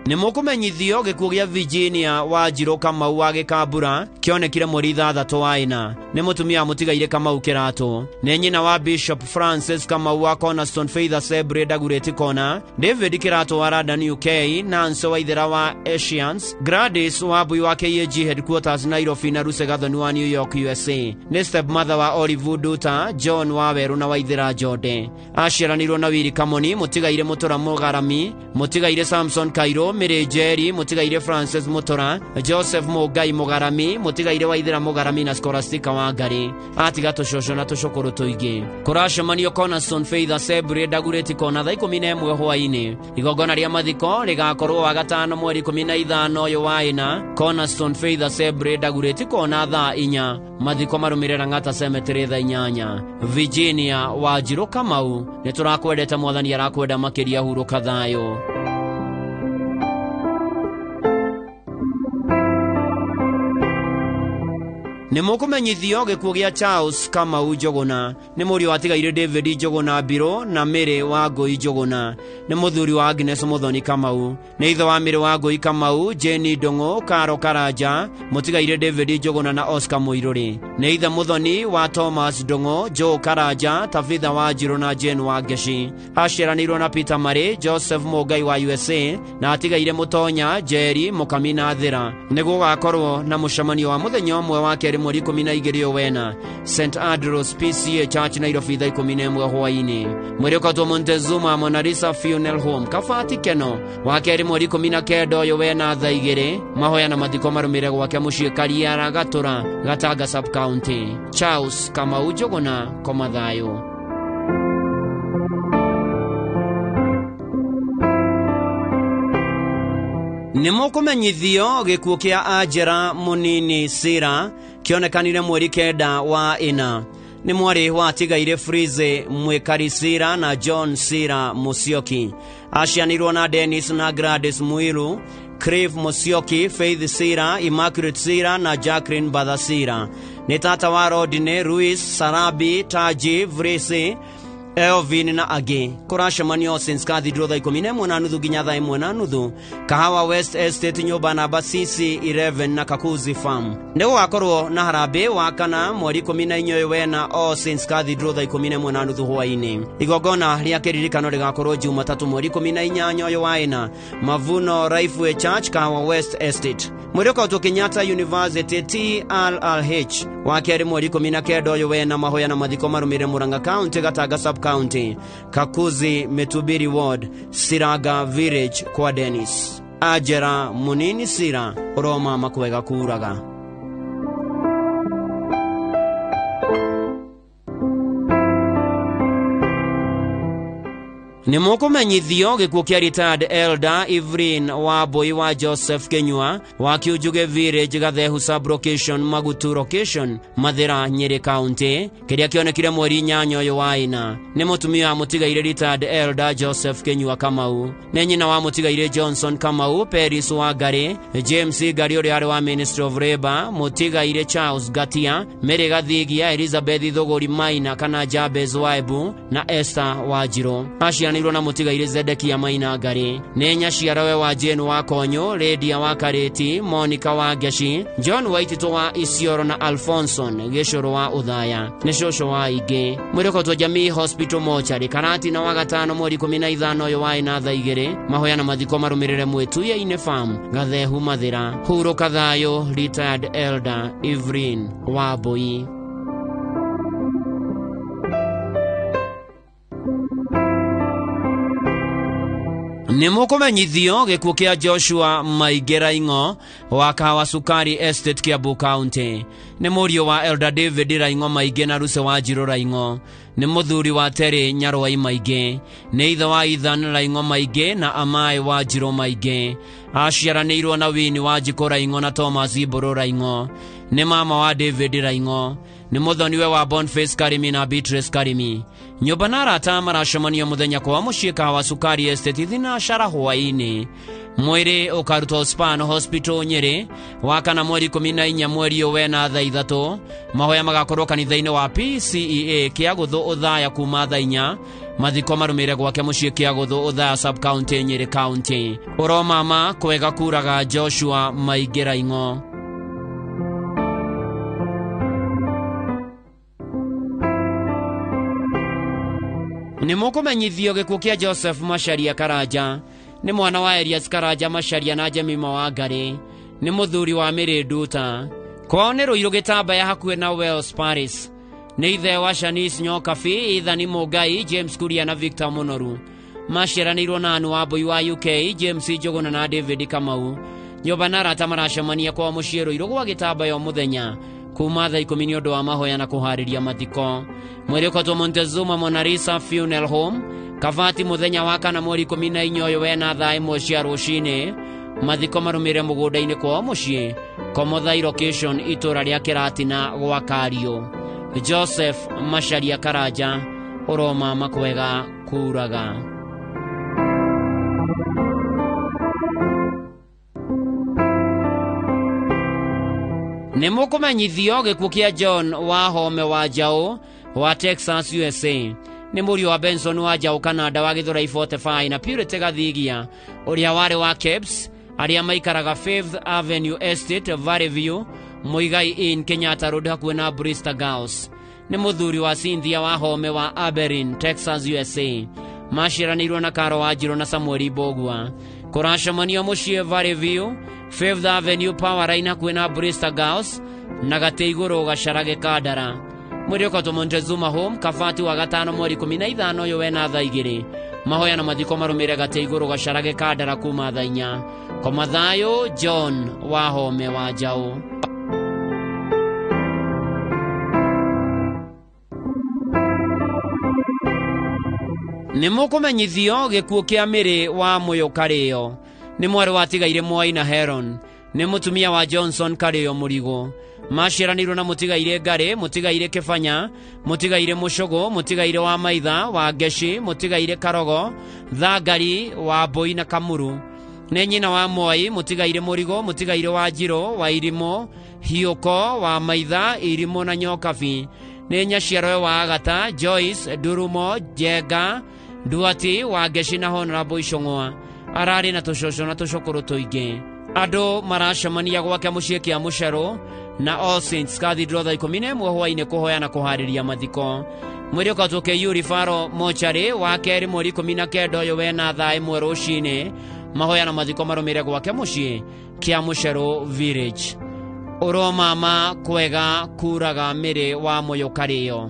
Nĩ mũkũmenyithio gĩkuũ gĩa Virginia Wanjirũ Kamau wa Gĩkambura kĩonekire mweri 6 wa 4. Nĩ mũtumia mũtigaire Kamau Kĩratũ. Nĩ nyina wa Bishop Francis Kamau wa Cornerstone Faith Assembly Dagoretti Corner, David Kĩratũ wa London UK, Nancy Waithera wa Asians, Gladys Wambui wa KAG Headquarters Nairobi na Ruse Gathoni wa New York USA. Nĩ stepmother wa Olive Duta, John Waweru na Waithera Jode. Aciaranirwo na Willy Kamoni, mũtigaire Mũtũra Mũgarami, mũtigaire Samson Kairo, Mary Jerry, mũtigaire Francis Mũtũra, Joseph Mũngai Mũgarami, mũtigaire Waithera Mũgarami na Scholastica Wangari. Atiga tũcũcũ na tũcũkũrũ tũingĩ. Kũracemanio Cornerstone Faith Assembly Dagoretti Corner thaa 11 hwaĩ-inĩ. Igongona rĩa mathiko rĩgakorwo wa gatano mweri 15 ũyũ wa 4, Cornerstone Faith Assembly Dagoretti Corner thaa 4. Mathiko marũmĩrĩra Lang'ata Cemetery thaa 8. Virginia Wanjirũ Kamau, nĩ tũrakwendete, mwathani arakwenda makĩria, hurũka thayũ. Nĩ mũkũmenyithio gĩkuũ gĩa Charles Kamau Njũgũna. Nĩ mũriũ watigaire David Njũgũna Mbirũ na Mary Wangũi Njũgũna. Nĩ mũthuri wa Agnes Mũthoni Kamau. Nĩ ithe wa Mary Wangũi Kamau, Jane Ndũng'ũ, Karo Karanja, mũtigaire David Njũgũna na Oscar Mũirũrĩ. Nĩ ithe Mũthoni wa Thomas Ndũng'ũ, Joe Karanja, Tabitha Wanjirũ na Jane Wangeci. Aciaranĩirwo na Peter Marĩ, Joseph Mũngai wa USA, na atigaire Mũtonya, Jerry, Mũkami na Thĩra. Nĩ gũgakorwo na mũcemanio wa mũthenya ũmwe wa kerĩ mweri 12 wena St Andrews PCA Church Nairobi thaa 11 hwaĩ-inĩ. Mwĩrĩ ũkatwo Montezuma Monalisa Funeral Home Kabati Keno wa kerĩ mweri 19 ũyũ wena thaa 2. Mahoya na mathiko marũmĩrĩre gwake mũciĩ Kariara Gatũra Gatanga Sub County. Charles Kamau Njũgũna, koma thayũ. Nĩ mũkũmenyithio gĩkuũ kĩa Angela Mũnini Sira kĩonekanire mweri 9 wa 4. Nĩ mwarĩ wa atigaire Frize Mwĩkari Sira na John Sira Musyoki. Acianirwo na Dennis na Gladys Muiru, Crave Musyoki, Faith Sira, Immaculate Sira na Jacqueline Bathasira. Nĩ tata wa Rodney, Ruiz, Sarabi, Taji, Vrisi, Elvin na angĩ. Kũracemanio Saints Cathedral thaa 11:30 nginya thaa 1:30, Kahawa West Estate nyũmba namba CC11 na Kakuzi Farm. Nĩ gũgakorwo na harambĩ wa kana mweri 14 ũyũ wena All Saints Cathedral thaa 11:30 hwaĩ-inĩ. Igongona rĩa kĩririkano rĩgakorwo Jumatatũ mweri 18 ũyũ wa ĩna, Mavuno Rifle Church, Kahawa West Estate. Mwĩrĩ ũkarutwo Kenyatta University TRRH wa kerĩ mweri 19 ũyũ wena, mahoya na mathiko marũmĩrĩre Murang'a County, Gatanga sub county, Kakuzi Mitubiri Ward, Siraga Village kwa Dennis Ajera Munini Sira ũroma makwega kuraga. Nĩ mũkũmenyithio gĩkuũ kĩa retired elder Evelyn Wambui wa Joseph Kenyua wa Kiunjuge Village, Gathehu sub location, Magutu location, Mathira, Nyeri County, kĩrĩa kĩonekire mweri 8 ũyũ wa ĩna. Nĩ mũtumia wa mũtigaire retired elder Joseph Kenyua Kamau. Nĩ nyina wa mũtigaire Johnson Kamau, Peris wa Ngari, James Ngari ũrĩa arĩ wa Ministry of Labour, mũtigaire Charles Gatia, Mary Gathigia, Elizabeth Thũgũri Maina kana Jabez Waibu na Esther Wanjirũ. Aciaranĩirwo na mũtigaire Zedekia Maina Ngari. Nĩ nyaciarawe wa Jane wa Konyo, Lydia wa Kareti, Monica wa Ngeci, John Waititũ wa Isiolo na Alfonson Gĩcũrũ wa Ũthaya. Nĩ cũcũ wa ingĩ. Mwĩrĩ ũkotwo Jamii Hospital Mortuary Karatina wa gatano mweri 15 ũyũ wa ĩna thaa 2. Mahoya na mathiko marũmĩrĩre Mwĩtuya-inĩ Farm, Gathehu Mathira. Hurũka thayũ retired elder Evelyn Wambui. Nĩ mũkũmenyithio gĩkuũ kĩa Joshua Maingĩ Raing'o wa Kahawa Sukari Estate, Kiambu County. Nĩ mũriũ wa Elder David Raing'o Maingĩ na Ruse wa Njirũ Raing'o. Nĩ mũthuri wa Terry Nyarwai Maingĩ. Nĩ ithe wa Ethan Raing'o Maingĩ na Amae wa Njirũ Maingĩ. Aciaranĩirwo na Winnie wa Njikũ Raing'o na Thomas Mbũrũ Raing'o. Nĩ mama wa David Raing'o. Nĩ mũthoniwe wa Boniface Karimi na Beatrice Karimi. Nyũmba na arata maracemania mũthenya kwa mũciĩ Kahawa Sukari Estate thinacara hwaĩ-inĩ. Mwĩrĩ ũkarutwo Span Hospital Nyeri wa kana mweri 14 mweri ũyũ wena thaa 3. Mahoya magakorwo kanitha-inĩ wa PCEA Kĩagũthũ Ũthaya kuma thaa 4. Mathiko marũmĩrĩre gwake mũciĩ Kĩagũthũ Ũthaya sub county, Nyeri County. Ũromama kwega kuraga Joshua Maingĩ Raing'o. Nĩ mũkũmenyithio gĩkuũ kĩa Joseph Macharia Karanja. Nĩ mwana wa Elias Karanja Macharia na Jemima wa Ngarĩ. Nĩ mũthuri wa Mary Nduta. Kwao nĩ Rũirũ Gĩtambaya hakuhĩ na Wells Paris. Nĩ ithe wa Shanice Nyokabi, Ethan Mũngai, James Kuria na Victor Mũnoru. Maciaranĩirwo na Anne Wambui wa UK, James Njũgũna na David Kamau. Nyũmba na arata maracemania kwao mũciĩ Rũirũ gwa Gĩtambaya mũthenya kuma thaa 10 nĩ ũndũ wa mahoya na kũharĩria mathiko. Mwĩrĩ ũkotwo Montezuma Monarisa Funeral Home, Kabati mũthenya wa kana mweri 14 ũyũ wena thaa 1 cia rũcinĩ. Mathiko marũmĩrĩre mũgũnda-inĩ kwao mũciĩ Komothai location, itũra rĩa Kĩratina gwa Kariũ. Joseph Macharia Karanja ũroma makwega kuraga. Nĩ mũkũmenyithio gĩkuũ kĩa John Wahome wa Njaũ wa Texas, USA. Nĩ mũriũ wa Benson wa Njaũ Canada wa Gĩthũrai 45 na Purity Gathigia ũrĩa warĩ wa Kebs, arĩa maikaraga Fifth Avenue Estate, Valley View, Muigai Inn, Kenyatta Road hakuhĩ na Bristol Girls. Nĩ mũthuri wa Cynthia Wahome wa Aberdeen, Texas, USA. Maciaranĩirwo na Karo wa Njirũ na Samuel Mbogua. Kũracemanio mũciĩ Valley View, Fifth Avenue Power Line hakuhĩ na Bristol Girls na gatĩ igũrũ Gacarage Kandara. Mwĩrĩ ũkotwo Montezuma Home, Kabati wa gatano mweri 15 ũyũ wena thaa 2. Mahoya na mathiko marũmĩrĩre gatĩ igũrũ Gacarage Kandara kuma thaa 4. Koma thayũ John Wahome wa Njaũ. Nĩ mũkũmenyithio gĩkuũ kĩa Mary wa Mũyũ Karĩo. Nĩ mwarĩ wa tigaire Mwai na Heron. Nĩ mũtumia wa Johnson Karĩo Mũrigo. Maciaranĩirwo na mũtigaire Ngarĩ, mũtigaire Kĩbanya, mũtigaire Mũcũgũ, mũtigaire wa Maitha, wa Ngeci, mũtigaire Karogo, Thangari, wa Mbũi na Kamuru. Nĩ nyina wa Mwai, mũtigaire Mũrigo, mũtigaire wa Njirũ, wa Irimũ, Hiũko, wa Maitha, Irimũ na Nyokabi. Nĩ nyaciarowe wa Agata, Joyce, Ndurumo, Njenga, Nduati, Wangeci na Honorable Icũng'wa. Ararĩ na tũcũcũ na tũcũkũrũ tũingĩ. Andũ maracemania gwake mũciĩ kĩa Mũcerũ na All Saints Cathedral thaa 11 hwaĩ-inĩ kũhoya na kũharĩria mathiko. Mwĩrĩ ũkatwo KU Referral Mortuary wa kerĩ mweri 19 ũyũ wena thaa 1 rũcinĩ. Mahoya na mathiko marũmĩrĩre gwake mũciĩ kĩa Mũcerũ Village. Ũromama kwega kuraga mĩrĩ wa mũyũkarĩo.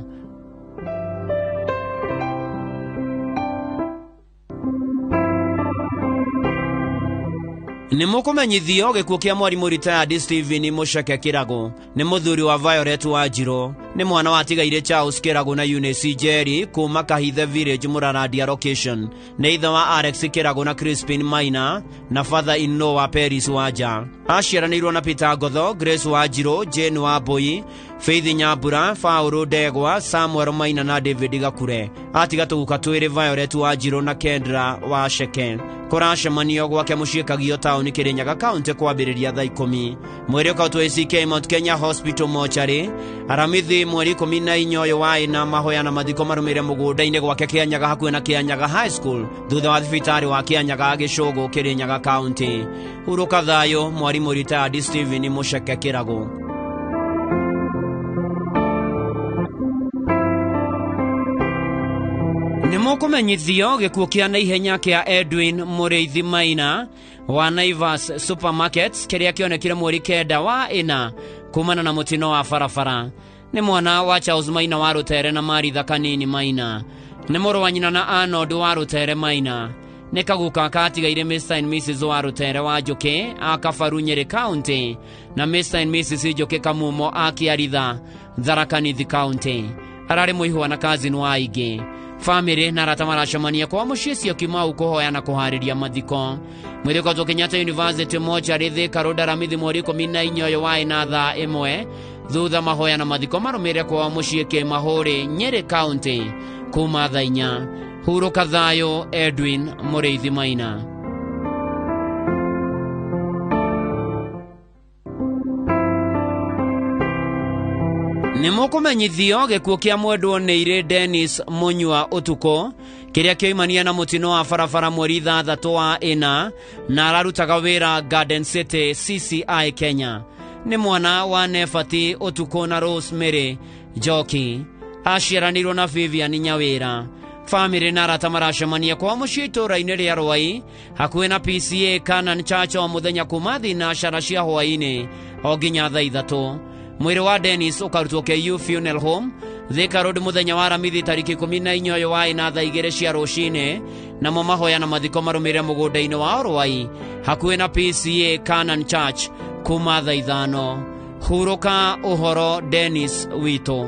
Nĩ mũkũmenyithio gĩkuũ kĩa mwarimũ retired Stephen Mũceke Kĩragũ. Nĩ mũthuri wa Violet Wanjirũ. Nĩ mwana wa tigaire Charles Kĩragũ na Eunice Njeri kuma Kahithe Village Mũrarandia location. Nĩ ithe wa Alex Kĩragũ na Crispin Maina na father in law wa Paris Wanja. Aciaranĩirwo na Peter Ngotho, Grace Wanjirũ, Jane Wambui, Faith Nyambura, Paul Ndegwa, Samuel Maina na David Gakure. Atiga tũguka twĩrĩ Violet Wanjirũ na Kendra Waceke. Kũracemanio gwake mũciĩ Kagio taũni Kĩrĩnyaga kaunti kwambĩrĩria thaa 10. Mwĩrĩ ũkautwo ACK Mount Kenya Hospital Mortuary Aramithi mweri 14 ũyũ wa ĩna. Mahoya na mathiko marũmĩrĩre mũgũnda-inĩ gwake Kĩanyaga hakuhĩ na Kĩanyaga High School thutha wa thibitarĩ wa Kĩanyaga Gĩcũgũ Kĩrĩnyaga kaunti. Hurũka thayũ mwarimũ retired Stephen Mũceke Kĩragũ. Nĩ mũkũmenyithio gĩkuũ kĩa naihenya kĩa Edwin Mũrĩithi Maina wa Naivas Supermarkets kĩrĩa kĩonekire mweri 9 wa 4 kumana na mũtino wa barabara. Nĩ mwana wa Charles Maina wa Rũtere na Maritha Kanini Maina. Nĩ mũrũ wa nyina na Arnold wa Rũtere Maina. Nĩ kaguka katigaire Mr and Mrs wa Rũtere wa Njũkĩ a Kabaru Nyĩrĩ County na Mr and Mrs Njũkĩ Kamumo a Kĩaritha Tharaka Nithi County. Ararĩ mũihwa na cousin wa aingĩ. Famĩlĩ na arata maracemania kwa mũciĩ Syokimau kũhoya na kũharĩria mathiko. Mwĩrĩ ũkatwo Kenyatta University Mortuary Thika Road Aramithi mweri 14 ũyũ wa ĩna thaa 1 thutha mahoya na mathiko marũmĩrĩre kwa mũciĩ Kĩmahũrĩ Nyĩrĩ County kuma thaa 4. Hurũka thayũ Edwin Mũrĩithi Maina. Nĩ mũkũmenyithio gĩkuũ kĩa mwendwo nĩ irĩ Dennis Mũnyua Ũtukũ kĩrĩa kĩoimania na mũtino wa barabara mweri 6 wa 4 na ararutaga wĩra Garden City CCI Kenya. Nĩ mwana wa Nefati Ũtukũ na Rosemary Njoki. Aciaranĩirwo na Vivian Nyawĩra. Famĩlĩ na arata maracemania kwa mũciĩ itũũra-inĩ rĩa Rwai hakuhĩ na PCA Canaan Church o mũthenya kuma thinacara cia hwaĩ-inĩ o nginya thaa 3. Mwĩrĩ wa Dennis ũkarutwo KU Funeral Home Thika Road mũthenya wa Aramithi tarĩki 14 ũyũ wa ĩna thaa 2 cia rũcinĩ, namo mahoya na mathiko marũmĩrĩre mũgũnda-inĩ wa Rwai hakuhĩ na PCA Canaan Church kuma thaa 5. Hurũka ũhoro Dennis witũ.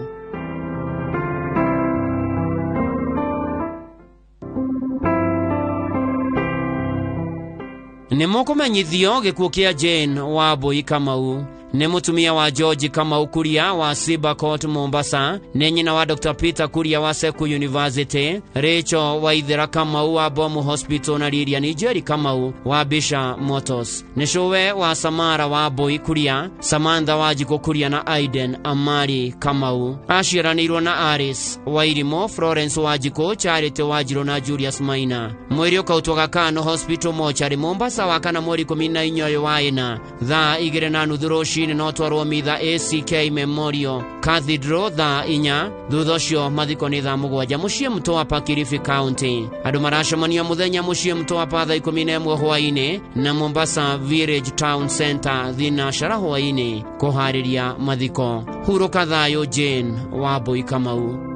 Nĩ mũkũmenyithio gĩkuũ kĩa Jane Wambui Kamau. Nĩ mũtumia wa George Kamau Kuria wa Siba Court Mombasa. Nĩ nyina wa Dr. Peter Kuria wa Seku University, Rachel Waithera Kamau wa Bomu Hospital na Lilian Njeri Kamau wa Bisha Motors. Nĩ cũwe wa Samara Wambui Kuria, Samantha Wanjikũ Kuria na Aiden Amari Kamau. Aciaranĩirwo na Aris Wairimo, Florence Wanjikũ, Charity Wanjirũ na Julius Maina. Mwĩrĩ ũkautwo Gakano Hospital Mortuary Mombasa wa kana mweri 14 ũyũ wa ĩna thaa 2:30 rũcinĩ no twarwo mitha ACK Memorial Cathedral thaa 4. Thutha ũcio mathiko nĩ thaa 7 mũciĩ Mtwapa Kilifi County. Andũ maracemania mũthenya mũciĩ Mtwapa thaa 11 hwaĩ-inĩ na Mombasa Village Town Center thinacara hwaĩ-inĩ kũharĩria mathiko. Hurũka thayũ Jane Wambui Kamau.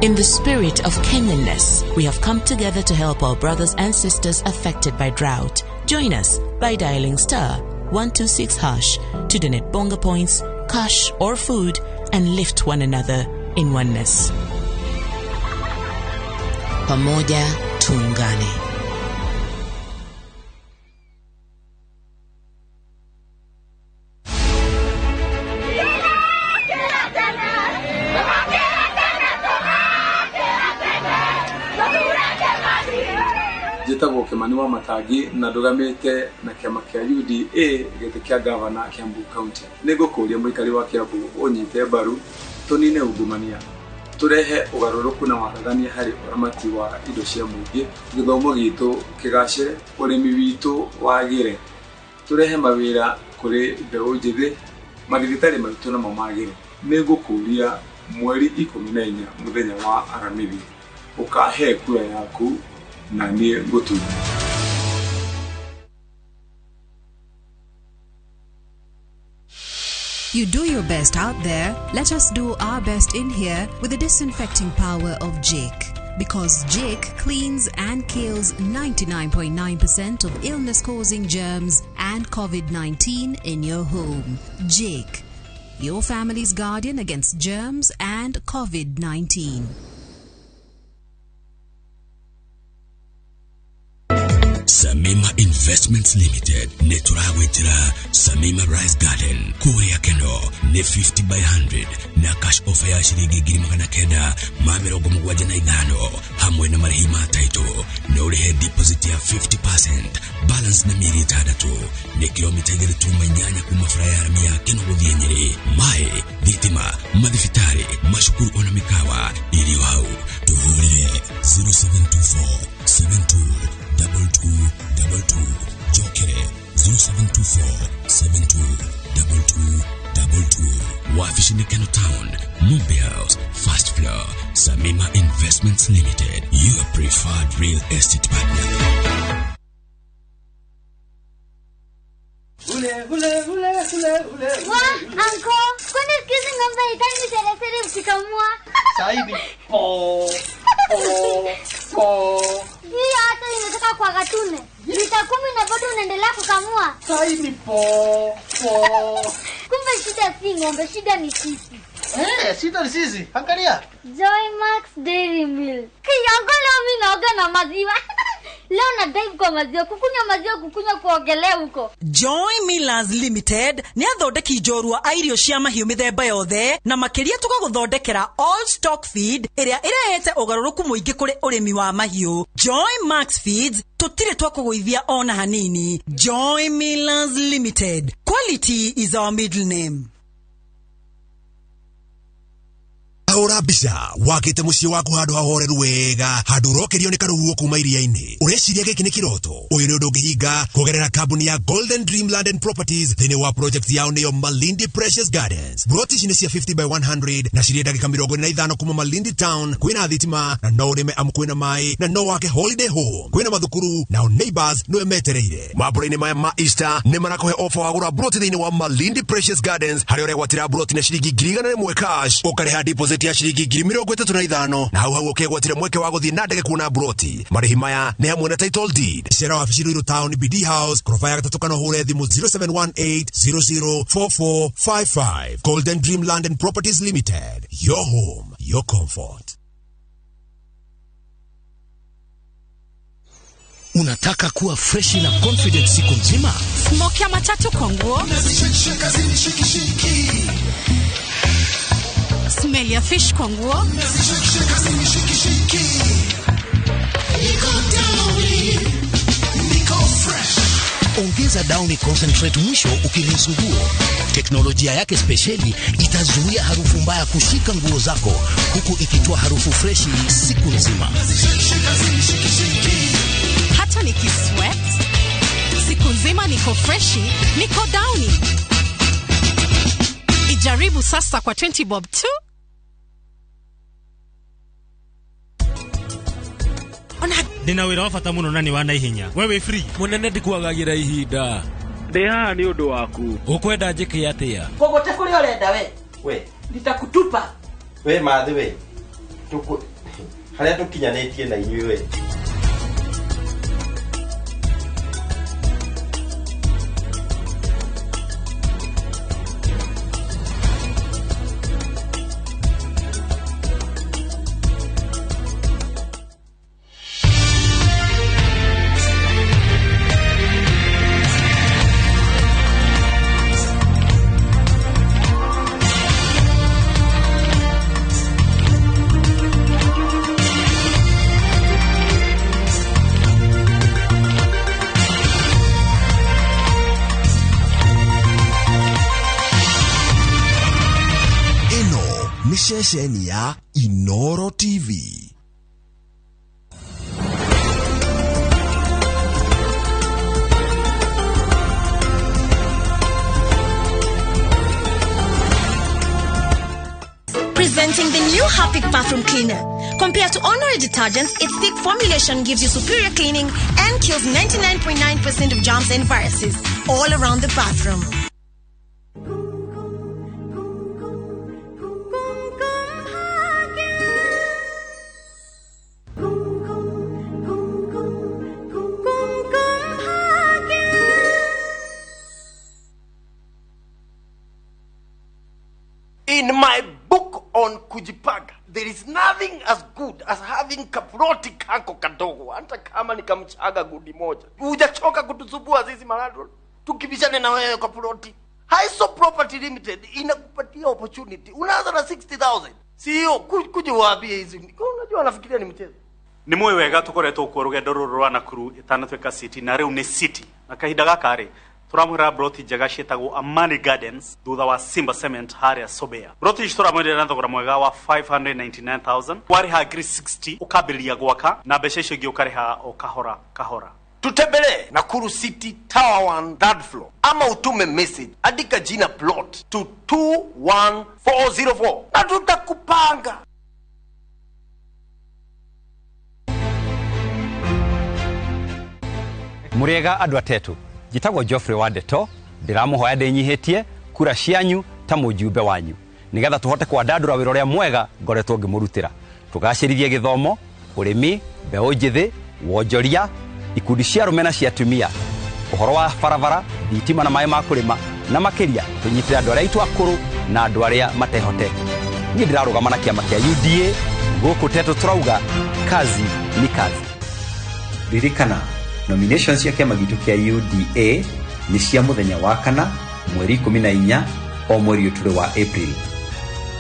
In the spirit of Kenyanness, we have come together to help our brothers and sisters affected by drought. Join us by dialing *126# to donate bonga points, cash or food, and lift one another in oneness. Pamoja tuungane. Njĩtagwo Kimani wa Matangi na ndũgamĩte na kĩama kĩa UDA gĩtĩ kĩa gavana Kiambu County. Nĩngũkũria mũikari wa Kiambu ũnyite mbaru tũnine ungumania, tũrehe ũgarũrũku na waragania harĩ ũramati wa indo cia mũingĩ, gĩthomo gitũ kĩgacĩre, ũrĩmi witũ wagĩre, tũrehe mawĩra kũrĩ mbeũ njĩthĩ, mathibitarĩ maitũ namo magĩre. Nĩngũkũria mweri 14 mũthenya wa Aramithi ũkahe kura yaku na niĩ ngũtunya. You do your best out there, let us do our best in here with the disinfecting power of Jake. Because Jake cleans and kills 99.9% of illness-causing germs and COVID-19 in your home. Jake, your family's guardian against germs and COVID-19. Samima Investments Limited nĩ tũragwĩtĩra Samima Rice Garden kũrĩa Keno nĩ 50 by 100 na cash offer ya ciringi 975 hamwe na marĩhi ma title na ũrĩhe deposit ya 50% balance na mĩeri 6 nĩ kilomita 2.8 kuma bara ya rami ya Keno gũthiĩ Nyĩrĩ. Maĩ, thitima, mathibitarĩ, macukuru ona mĩkawa irio hau. Tũhũrĩre 0724 72 2222 Jokere 0724 72 2222. Wafishi ni Keno Town, Mumbi House, first floor. Samima Investments Limited, your preferred real estate partner. Ule, ule, ule, ule, ule. Wa, anko, kwani siku hizi ng'ombe haitaki seresere ukikamua? Sahibi. Po, po, po. Hii hata imetoka kwa katune. Lita 10 na bado unaendelea kukamua. Sahibi po, po. Kumbe shida si ng'ombe, shida ni sisi. Shida ni sisi. Angalia. Joy Max Dairy Milk. Kiyango leo mimi naoga na maziwa. Leo na dive kwa maziwa, kukunywa maziwa, kukunywa kuogelea huko. Joy Millers Limited nĩ athondeki njorua a irio cia mahiũ mĩthemba yothe na makĩria tũgagũthondekera all stock feed ĩrĩa ĩrehete ũgarũrũku mũingĩ kũrĩ ũrĩmi wa mahiũ. Joy Max Feeds tũtirĩ twakũgũithia ona hanini. Joy Millers Limited. Quality is our middle name. Ahũra mbica wakĩte mũciĩ waku handũ hahoreru wega, handũ ũrokerio nĩ karũhuho kuma iria-inĩ. Ũreciria gĩkĩ nĩ kĩroto? Ũyũ nĩ ũndũ ũngĩhinga kũgerera kambuni ya Golden Dream Land and Properties thĩinĩ wa project yao nĩyo Malindi Precious Gardens. Broti ici nĩ cia 50 by 100 na cirĩ ndagĩka 45 kuma Malindi Town. Kwĩna thitima na no ũrĩme amu kwĩna maĩ na no wake holiday home. Kwĩna mathukuru nao neighbors nĩwe metereire. Mambura-inĩ maya ma Easter nĩ marakũhe offer wa gũra broti thĩinĩ wa Malindi Precious Gardens harĩa ũregwatĩra broti na ciringi 101,000 cash, ũkarĩha deposit ya ciringi 35,000 na hau hau ũkegwatĩra mweke wa gũthiĩ na ndege kuona broti. Marĩhi maya nĩ hamwe na title deed. Cera wabici Ruiru Town, BD House, koroba ya gatatũ kana ũhũre thimũ 0718 004455. Golden Dream Land and Properties Limited. Your home, your comfort. Unataka kuwa fresh na confident siku nzima? Smoke ya matatu kwa nguo. Smell ya fish kwa nguo. Ongeza Downy Concentrate mwisho ukirinse nguo. Teknolojia yake spesheli itazuia harufu mbaya kushika nguo zako huku ikitoa harufu freshi siku nzima. Hata nikisweat siku nzima niko freshi, niko Downy. Ijaribu sasa kwa 20 bob tu. Ndina wĩra wa bata mũno na nĩ wa naihenya. We wĩ free. Mũnene ndikuagagĩra ihinda. Ndĩ haha nĩ ũndũ waku. Ũkwenda njĩke atĩa? Kogote kũrĩa ũrenda we. We. Nitakutupa. We mathi we. Tuku haria tukinyanitie na inyuĩ. Ceceni ya Inoro TV. Presenting the new Harpic bathroom cleaner. Compared to ordinary detergents, its thick formulation gives you superior cleaning and kills 99.9% of germs and viruses all around the bathroom. In my book on kujipanga, there is nothing as good as having kaploti kako kadogo, hata kama ni kamchaga gudi moja. Hujachoka kutusubua sisi malandlord, tukibishane na wewe kwa ploti. Haiso Property Limited inakupatia opportunity. Unaanza na 60,000. Sio kuja waambie hizi. Unajua nafikiria ni mchezo. Ni mwe wega tukoretwo kuo rugendo ruru rwa Nakuru itanatuika city na riu ni city. Na kahinda gaka ri turamwira broti njega cietagwo Amani Gardens thutha wa Simba Cement haria Sobea. Broti ici turamwendera na thogora mwega wa 599,000. Wariha ngiri 60 ukambĩrĩria gwaka na mbeca icio ingĩ ũkarĩha o kahora kahora. Tutembelee Nakuru City Tower 1 third floor, ama utume message, andika jina plot to 21404 na tutakupanga. Muriega andu atetu, njitagwo Geoffrey Wandeto, ndiramuhoya ndinyihitie kura cianyu ta mujumbe wanyu nigetha tuhote kwandandura wira uria mwega ngoretwo ngimurutira, tugacirithie githomo, urimi, mbeũ njithi, wonjoria, ikundi cia arume na cia atumia, uhoro wa barabara, thitima na maĩ ma kũrĩma, na makĩria tũnyitĩre andũ arĩa aitũ akũrũ na andũ arĩa matehotete. Niĩ ndĩrarũgama na kĩama kĩa UDA gũkũ Tetu, tũrauga kazi ni kazi. Ririkana, nominations cia kĩama gitũ kĩa UDA nĩ cia mũthenya wa kana mweri 14 o mweri ũtũrĩ wa April.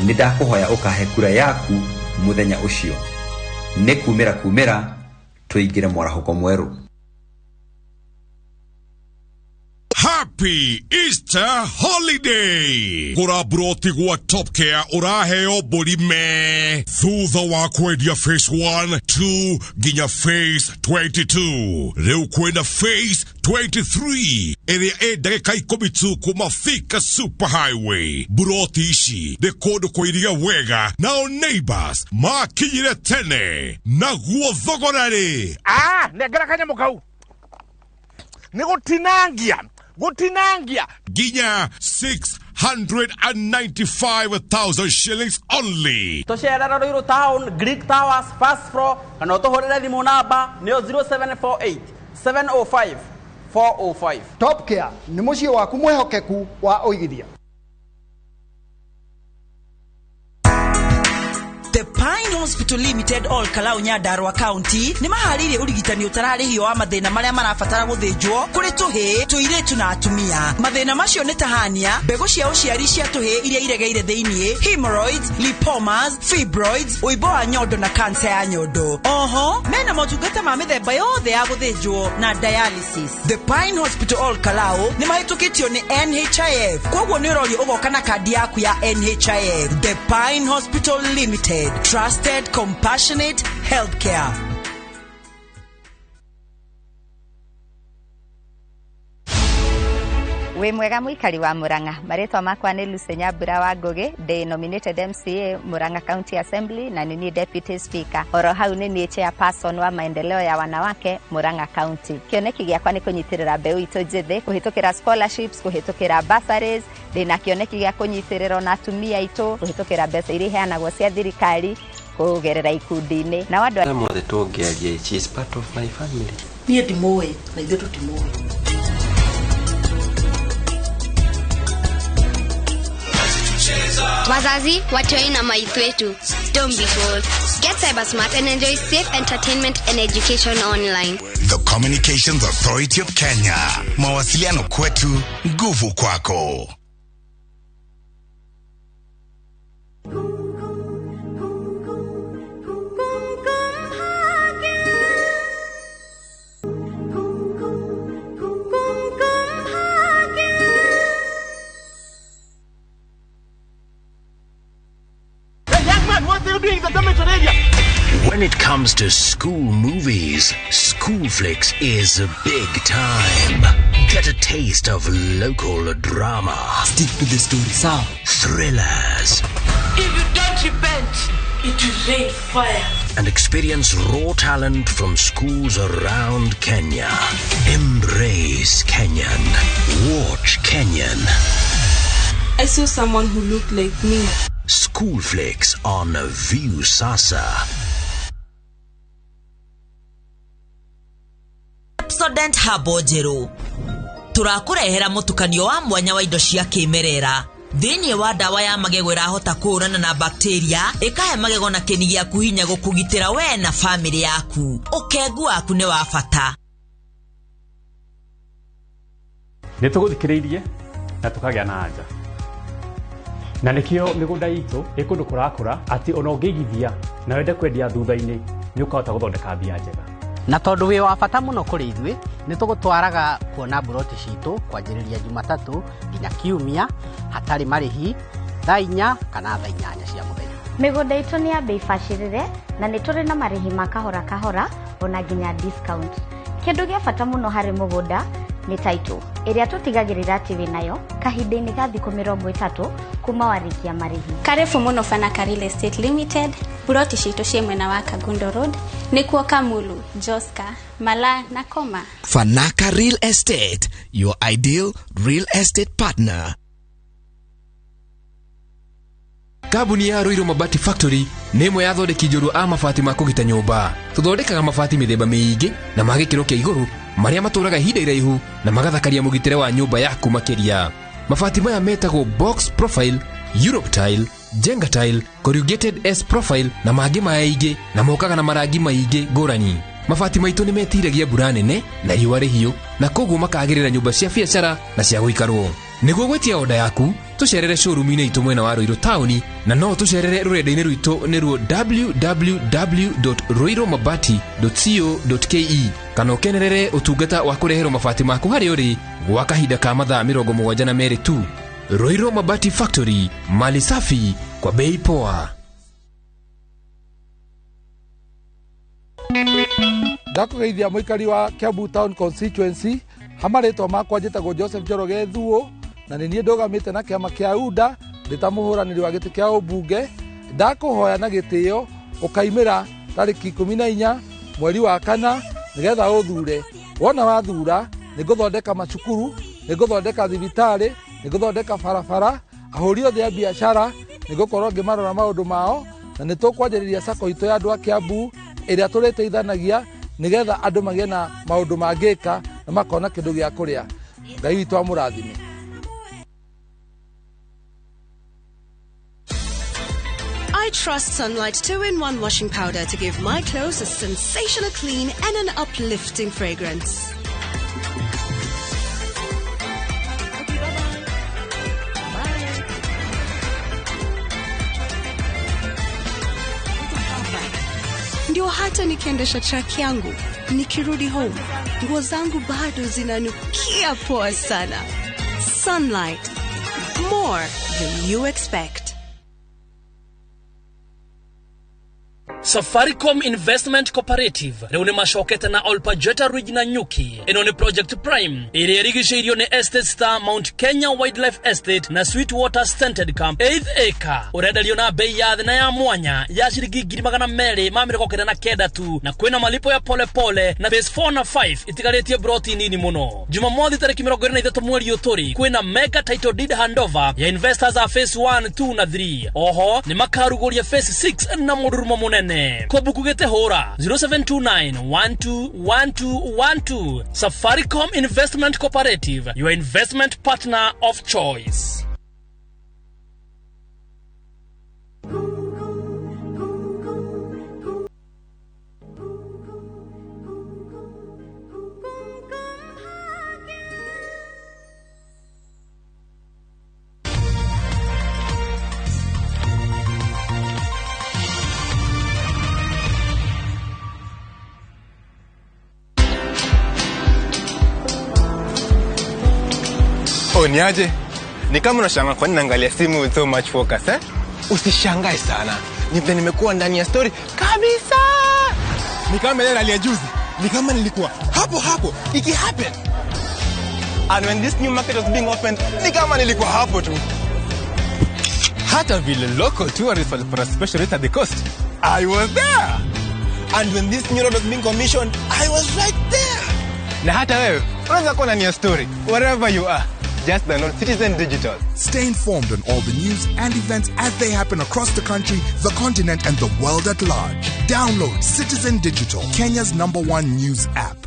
Nĩ ndakũhoya ũkahe kura yaku mũthenya ũcio. Nĩ kumĩra kumĩra tũingĩre mwarahũko mwerũ. Happy Easter holiday. Gũra broti gwa Top Care ũraheo mbũri me thutha wa kwendia phase 1, 2 nginya phase 22. Rĩu kwĩna phase 23 ĩrĩa ĩ ndagĩka 10 tu kuma Thika Super Highway. Broti ici nĩ kũndũ kũiria wega, nao neighbors makinyire tene naguo thogora rĩ nengera kanyamũ kau nĩ gũtinangia gutinangia nginya 695,000 shillings only. Tucerera Ruiru Town, Greek Towers, first floor, kana utuhurire thimu namba niyo 0748 705 405. Top Care ni muciĩ waku mwihokeku wa ũigithia. The Pine Hospital Limited All Kalau Nyandarua County nĩ maharĩirie ũrigitani ũtararĩhio wa mathĩna marĩa marabatara gũthĩnjwo kũrĩ tũhĩĩ, tũirĩtu na atumia. Mathĩna macio nĩ ta hernia, mbegũ cia ũciari cia tũhĩĩ iria iregeire thĩinĩ, hemorrhoids, lipomas, fibroids, ũimbo wa nyondo na kansa ya nyondo. Oho, mena motungata ma mĩthemba yothe ya gũthĩnjwo na dialysis. The Pine Hospital All Kalau nĩ mahĩtũkĩtio nĩ NHIF, koguo nĩ ũrorio ũgoka na kandi yaku ya NHIF. The Pine Hospital Limited, trusted, compassionate healthcare. Wĩ mwega mũikari wa Murang'a, marĩtwa makwa nĩ Lucy Nyambura wa Ngugi, ndĩ nominated MCA Murang'a County Assembly na nĩ niĩ Deputy Speaker. Oro hau nĩ niĩ chairperson wa maendeleo ya wanawake Murang'a County. Kĩoneki gĩakwa nĩ kũnyitĩrĩra mbeũ itũ njĩthĩ, kũhĩtũkĩra scholarships, kũhĩtũkĩra bursaries. Ndĩna kĩoneki gĩa kũnyitĩrĩra ona atumia aitũ kũhĩtũkĩra mbeca iria iheanagwo cia thirikari. Kũgerera ikundi-inĩ na andũ mothe tũngĩaria, she is part of my family. Niĩ ndimũĩ na ithuĩ tũtimũĩ. Wazazi, watoi na maithu wetu, don't be fooled. Get cyber smart and enjoy safe entertainment and education online. The Communications Authority of Kenya. Mawasiliano kwetu, nguvu kwako. When it comes to school movies, Schoolflix is big time. Get a taste of local drama. Stick to the story, sawa? Thrillers. If you don't repent, it will rain fire. And experience raw talent from schools around Kenya. Embrace Kenyan. Watch Kenyan. I saw someone who looked like me. Schoolflix on View Sasa. Pepsodent Herbal Njerũ tũrakũrehera mũtukanio wa mwanya wa indo cia kĩmerera thĩinĩ wa ndawa ya magego ĩrahota kũhũrana na bakteria ĩkahe magego na kĩni gĩaku hinya gũkũgitĩra we na bamĩrĩ yaku. Ũkengu waku nĩ wa bata. Nĩ tũgũthikĩrĩirie na tũkagĩa na anja na nĩkĩo mĩgũnda itũ ĩ kũndũ kũrakũra atĩ ona ũngĩigithia na wende kwendia thutha-inĩ nĩ ũkahota gũthondeka mbia njega. Na tondũ wĩ wa bata mũno kũrĩ ithuĩ nĩ tũgũtwaraga kuona mburoti citũ kwanjĩrĩria Jumatatũ nginya Kiumia hatarĩ marĩhi thaa 4 kana thaa 8 cia mũthenya. Mĩgũnda itũ nĩ ya bei bacĩrĩre na nĩ tũrĩ na marĩhi ma kahora kahora ona nginya discount. Kĩndũ gĩa bata mũno harĩ mũgũnda nĩ title ĩrĩa tũtigagĩrĩra atĩ wĩnayo kahinda-inĩ ga thikũ 30 kuma warĩkia marĩhi. Karibu mũno Fanaka Real Estate Limited. Buroti citũ ciĩ mwena wa Kangundo Road nĩkuo Kamulu, Joska, Mala na Koma. Fanaka Real Estate, your ideal real estate partner. Kambuni ya Ruiru Mabati Factory nĩ ĩmwe ya athondeki njorua a mabati ma kũgita nyũmba. Tũthondekaga mabati mĩthemba mĩingĩ na ma gĩkĩro kĩa igũrũ marĩa matũraga ihinda iraihu na magathakaria mũgitĩre wa nyũmba yaku makĩria. Mabati maya metagwo box profile, Europe tile, Jenga tile, corrugated S profile na mangĩ maingĩ na mokaga na marangi maingĩ ngũrani. Mabati maitũ nĩ metiragia mbura nene na riũa rĩhiũ na koguo makagĩrĩra nyũmba cia biacara na cia gũikarwo. Nĩguo gwĩtia oda yaku tũcerere showroom-inĩ itũ mwena wa Ruiru taũni na no tũcerere rũrenda-inĩ rwitũ nĩruo www.ruirumabati.co.ke kana ũkenerere ũtungata wa kũreherwo mabati maku harĩa ũrĩ gwa kahinda ka mathaa 72 tu. Ruiru Mabati Factory, mali safi kwa bei poa. Ndakũgeithia mũikari wa Kiambu Town Constituency hamarĩtwa makwa njĩtagwo Joseph Njoroge Thuo na nĩ niĩ ndũgamĩte na kĩama kĩa UDA ndĩ ta mũhũranĩri wa gĩtĩ kĩa ũmbunge. Ndakũhoya na gĩtĩo ũkaimĩra tarĩki 14 mweri wa 4 nĩgetha ũthure. Wona wathura nĩ ngũthondeka macukuru, nĩ ngũthondeka thibitarĩ, nĩ ngũthondeka barabara, ahũri othe a biacara nĩ ngũkorwo ngĩmarora maũndũ mao na nĩ tũkwanjĩrĩria sacco itũ ya andũ a Kiambu ĩrĩa tũrĩteithanagia nĩgetha andũ magĩe na maũndũ mangĩka na makona kĩndũ gĩa kũrĩa. Ngai witũ amũrathime. I trust Sunlight 2-in-1 washing powder to give my clothes a sensational clean and an uplifting fragrance. Ndio hata nikiendesha truck yangu, nikirudi home, nguo zangu bado zinanukia poa sana. Sunlight, more than you expect. Safaricom Investment Cooperative rĩu nĩ macokete na Olpajeta Ridge na Nyuki. Ĩno nĩ Project Prime ĩrĩa ĩrigicĩirio nĩ Estate Star, Mount Kenya Wildlife Estate na Sweetwater Scented Camp. 8th acre ũrenderio na bei ya thĩ na ya mwanya ya ciringi 299,000 tu, na kwĩna malipo ya polepole na phase 4 na 5 itigarĩtie broti nini mũno. Jumamothi tarĩki 23 mweri ũyũ tũrĩ kwĩna mega title deed handover ya investors a phase 1, 2 na 3. Oho nĩ makarugũria phase 6 na mũrurumo mũnene. Kũbuku gĩte hũra 0729121212. Safaricom Investment Cooperative, your investment partner of choice. Oh, niaje? Ni kama unashangaa kwa nini naangalia simu with so much focus, eh? Usishangae sana. Ni vile nimekuwa ndani ya story kabisa. Ni kama ile rally ya juzi. Ni kama nilikuwa hapo hapo iki happen. And when this new market was being opened, ni kama nilikuwa hapo tu. Hata vile local tourists walipata special rate at the coast, I was there. And when this new road was being commissioned, I was right there. Na hata wewe unaweza kuwa ndani ya story wherever you are. Just download Citizen Digital. Stay informed on all the news and events as they happen across the country, the continent, and the world at large. Download Citizen Digital, Kenya's #1 news app.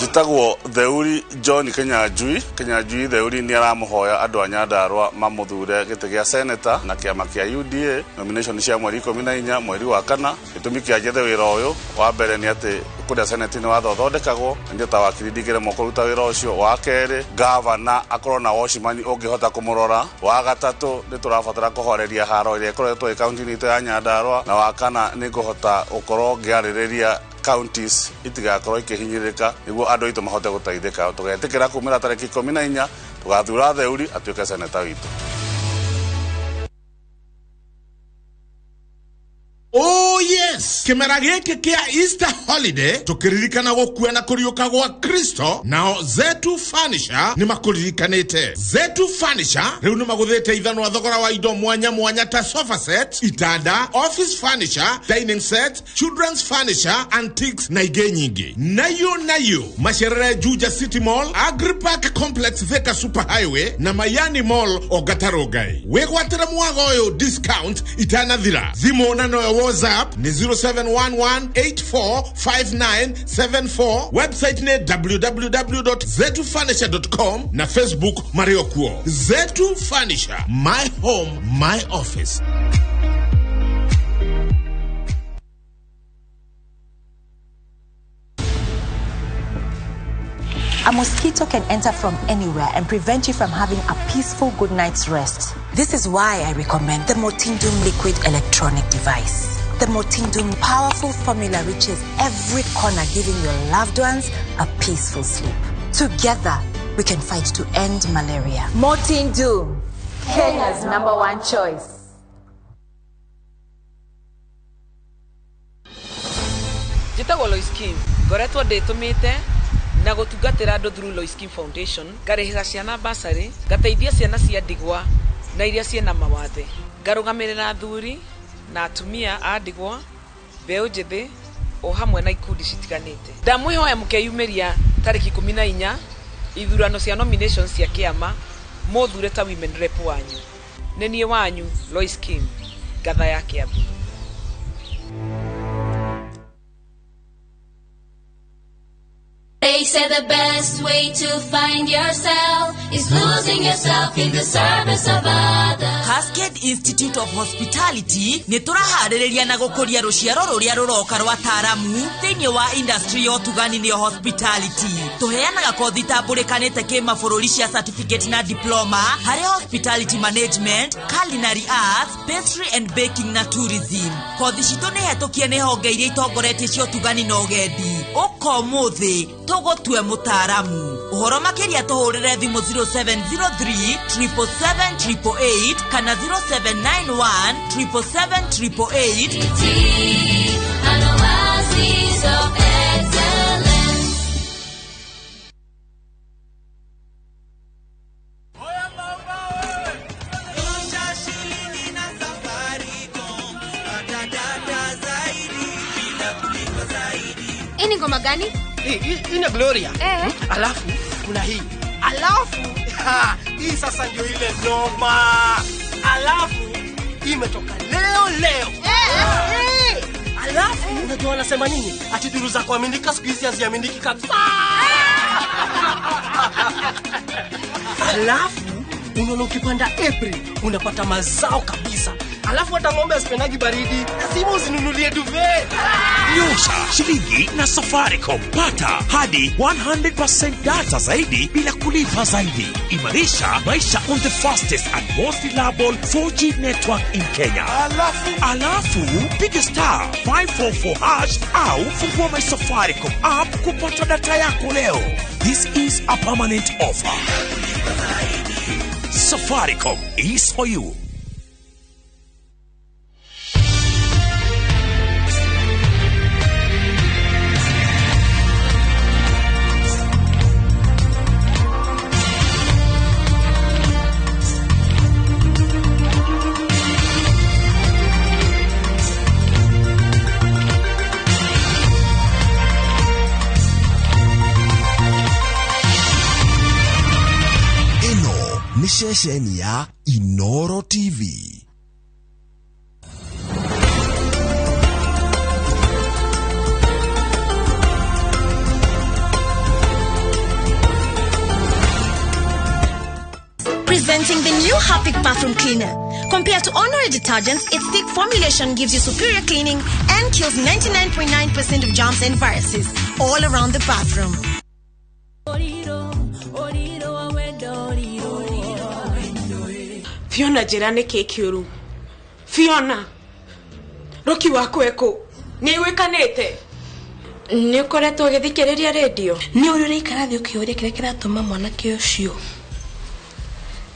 Njĩtagwo Theuri John Kenyanjui. Kenyanjui Theuri nĩ aramũhoya andũ a Nyandarua mamũthure gĩtĩ gĩa seneta na kĩama kĩa UDA nomination cia mweri 14 mweri wa kana. Gĩtũmi kĩa njethe wĩra ũyũ wa mbere nĩ atĩ kũrĩa seneti nĩ watho ũthondekagwo na niĩ ta wakiri ndingĩremwo kũruta wĩra ũcio. Wa kerĩ, gavana akorwo na watchman ũngĩhota kũmũrora. Wa gatatũ, nĩ tũrabatara kũhoreria haro ĩrĩa ĩkoretwo ĩ kaunti-inĩ itũ ya Nyandarua. Na wa kana, nĩ ngũhota gũkorwo ngĩarĩrĩria counties itigakorwo ikĩhinyĩrĩrĩka nĩguo andũ aitũ mahote gũteithĩka. Tũgetĩkĩra kumĩra tarĩki 14 tũgathura Theuri atuĩke seneta witũ. Oh yes, kimera gĩkĩ kĩa Easter holiday tũkĩririkana gũkua na kũriũka gwa Kristo, nao Zetu Furniture nĩ makũririkanĩte. Zetu Furniture rĩu nĩ magũthĩte ithanwa thogora wa indo mwanya mwanya ta sofa set, itanda, office furniture, dining set, children's furniture, antiques na ingĩ nyingĩ. Nayo nayo macerere Juja City Mall, Agri Park Complex, Thika Super Highway na Mayani Mall Ogatarogai. Wĩgwatĩre mwago ũyũ discount itanathira. Thimũ na noyo WhatsApp ni 0711845974, website ni www.zetufurniture.com na Facebook Mario Kuo. Zetu Furniture, my home, my office. A mosquito can enter from anywhere and prevent you from having a peaceful good night's rest. This is why I recommend the Motindum liquid electronic device. The Motindum powerful formula reaches every corner, giving your loved ones a peaceful sleep. Together, we can fight to end malaria. Motindum, Kenya's #1 choice. Njĩtagwo Lois Kim, ngoretwo ndĩtũmĩte na gũtungatĩra andũ through Lois Kim Foundation, ngarĩhĩra ciana basarĩ, ngateithia ciana cia ndigwa na iria ciĩna mawathe, ngarũgamĩrĩra athuri na atumia a ndigwa, mbeũ njĩthĩ o hamwe na ikundi citiganĩte. Ndamwĩhoya mũkeyumĩria tarĩki 14 ithurano cia nomination cia kĩama mũthure ta women rep wanyu. Nĩ niĩ wanyu Lois Kim, ngatha ya Kĩambu. They say the best way to find yourself is losing yourself in the service of others. Cascade Institute of Hospitality nĩ tũraharĩrĩria na gũkũria rũciaro rũrĩa rũroka rwa taaramu thĩinĩ wa industry ya ũtugani nĩyo hospitality. Tũheanaga kothi itambũrĩkanĩte kĩmabũrũri cia certificate na diploma harĩ hospitality management, culinary arts, pastry and baking na tourism. Kothi citũ nĩ hetũkie nĩ honge iria itongoretie cia ũtugani na ũgendi. Ũka ũmũthĩ tũgũ Tũgũtue mũtaaramu. Ũhoro makĩria tũhũrĩre thimũ 0703 777 888 kana 0791 777 888. An oasis of excellence. Hii ni ngoma gani? Hii ni Gloria. Eh. Alafu kuna hii. Alafu ha, hii sasa ndio ile noma. Alafu hii imetoka leo leo. Eh. Alafu unajua wanasema nini? Ati duru za kuaminika siku hizi haziaminiki kabisa. Alafu unaona ukipanda April unapata mazao kabisa. Alafu hata ng'ombe asipendagi baridi, lazima uzinunulie duvet. Nyosha shilingi na Safaricom, pata hadi 100% data zaidi bila kulipa zaidi. Imarisha maisha on the fastest and most reliable 4G network in Kenya. Alafu piga star 544 hash au fungua my Safaricom app kupata data yako leo. This is a permanent offer. Safaricom is for you. Ĩno nĩ ceceni ya Inoro TV. Presenting the new Harpic bathroom cleaner. Compared to ordinary detergents, its thick formulation gives you superior cleaning and kills 99.9% of germs and viruses all around the bathroom. Fiona njĩra nĩ kĩ kĩũru. Fiona, Roki waku ekũ? Nĩ aiguĩkanĩte? Nĩ ũkoretwo ũgĩthikĩrĩria rĩndio? Nĩ ũrĩ ũraikara thĩ ũkĩũria kĩrĩa kĩratũma mwanake ũcio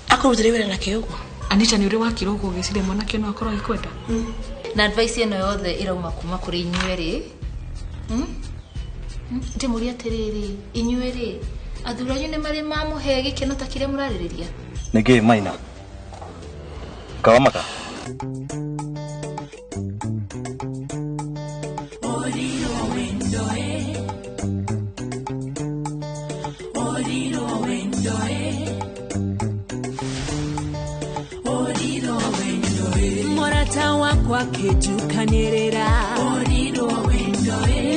akũrutĩre wĩra nakĩo ũguo? Anita nĩ ũrĩ wakira ũguo ũgĩciria mwanake no akorwo agĩkwenda? Na advice ĩno yothe ĩrauma kuma kũrĩ inyuĩ rĩ. Ndĩmũrie atĩrĩrĩ, inyuĩ rĩ, athuri anyu nĩ marĩ mamũhe gĩkeno ta kĩrĩa mũrarĩrĩria? Nĩkĩ Maina? Kawamaka. Morata wakwa akĩnjukanĩrĩra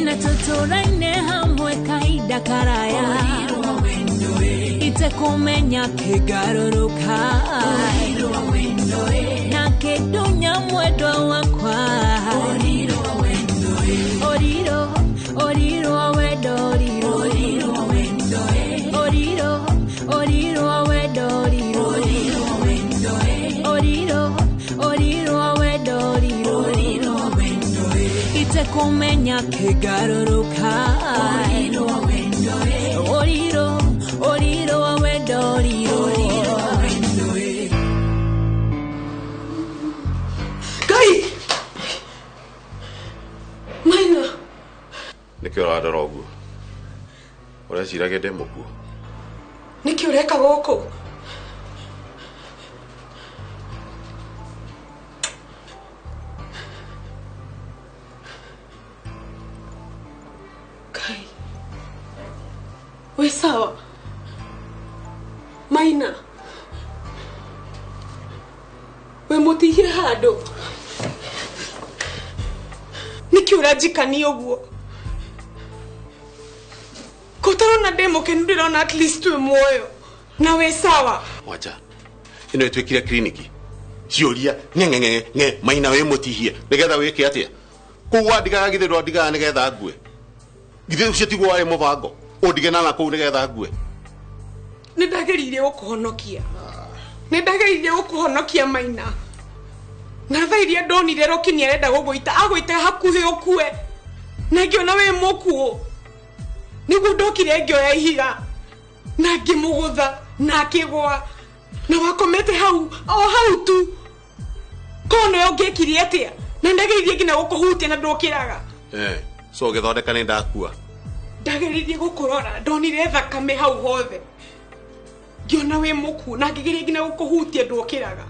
na tũtũraine hamwe kahinda karaya itekũmenya kĩngarũrũka na kĩndunya mwendwa wakwa oriro oriro wendo oriro oriro oriro wendo oriro oriro oriro wendo oriro itekumenya kĩngarũrũka oriro oriro wendo oriro. Ngai! Maina! Nĩkĩ ũrandora ũguo? Ũreciragia ndĩ mũkuũ? Nĩkĩ ũreka gũkũ? Ngai. Wĩ sawa? Maina. Wĩ mũtihie handũ? Nĩkĩ ũranjikania ũguo? Ko ũtarona ndĩ mũkenu ndĩrona at least wĩ muoyo na wĩ sawa. Wanja, ĩno ĩtuĩkire kiriniki. Ciũria ng'eng'eng'e ng'e Maina wĩ mũtihie nĩgetha wĩke atĩa? Kũu wandigaga githĩ ndwandigaga nĩgetha ngue? Githĩ ũcio tiguo warĩ mũbango? Ũndige na nakũu nĩgetha ngue? Nĩ ndagĩrĩire gũkũhonokia. Nĩ ndagĩrĩire gũkũhonokia Maina. Na thaa iria ndonire Roki nĩ arenda gũgũita, agũita hakuhĩ ũkue. Na ngĩona wĩ mũkuũ. Nĩguo ndokire ngĩoya ihiga na ngĩmũgũtha na akĩgwa na wakomete hau o hau tu. Korwo nĩwe ũngĩekire atĩa? Na ndageririe nginya gũkũhutia na ndũkĩraga. So ũgĩthondeka nĩ ndakua. Ndageririe gũkũrora, ndonire thakame hau hothe. Ngĩona wĩ mũkuũ na ngĩgeria nginya gũkũhutia ndũkĩraga.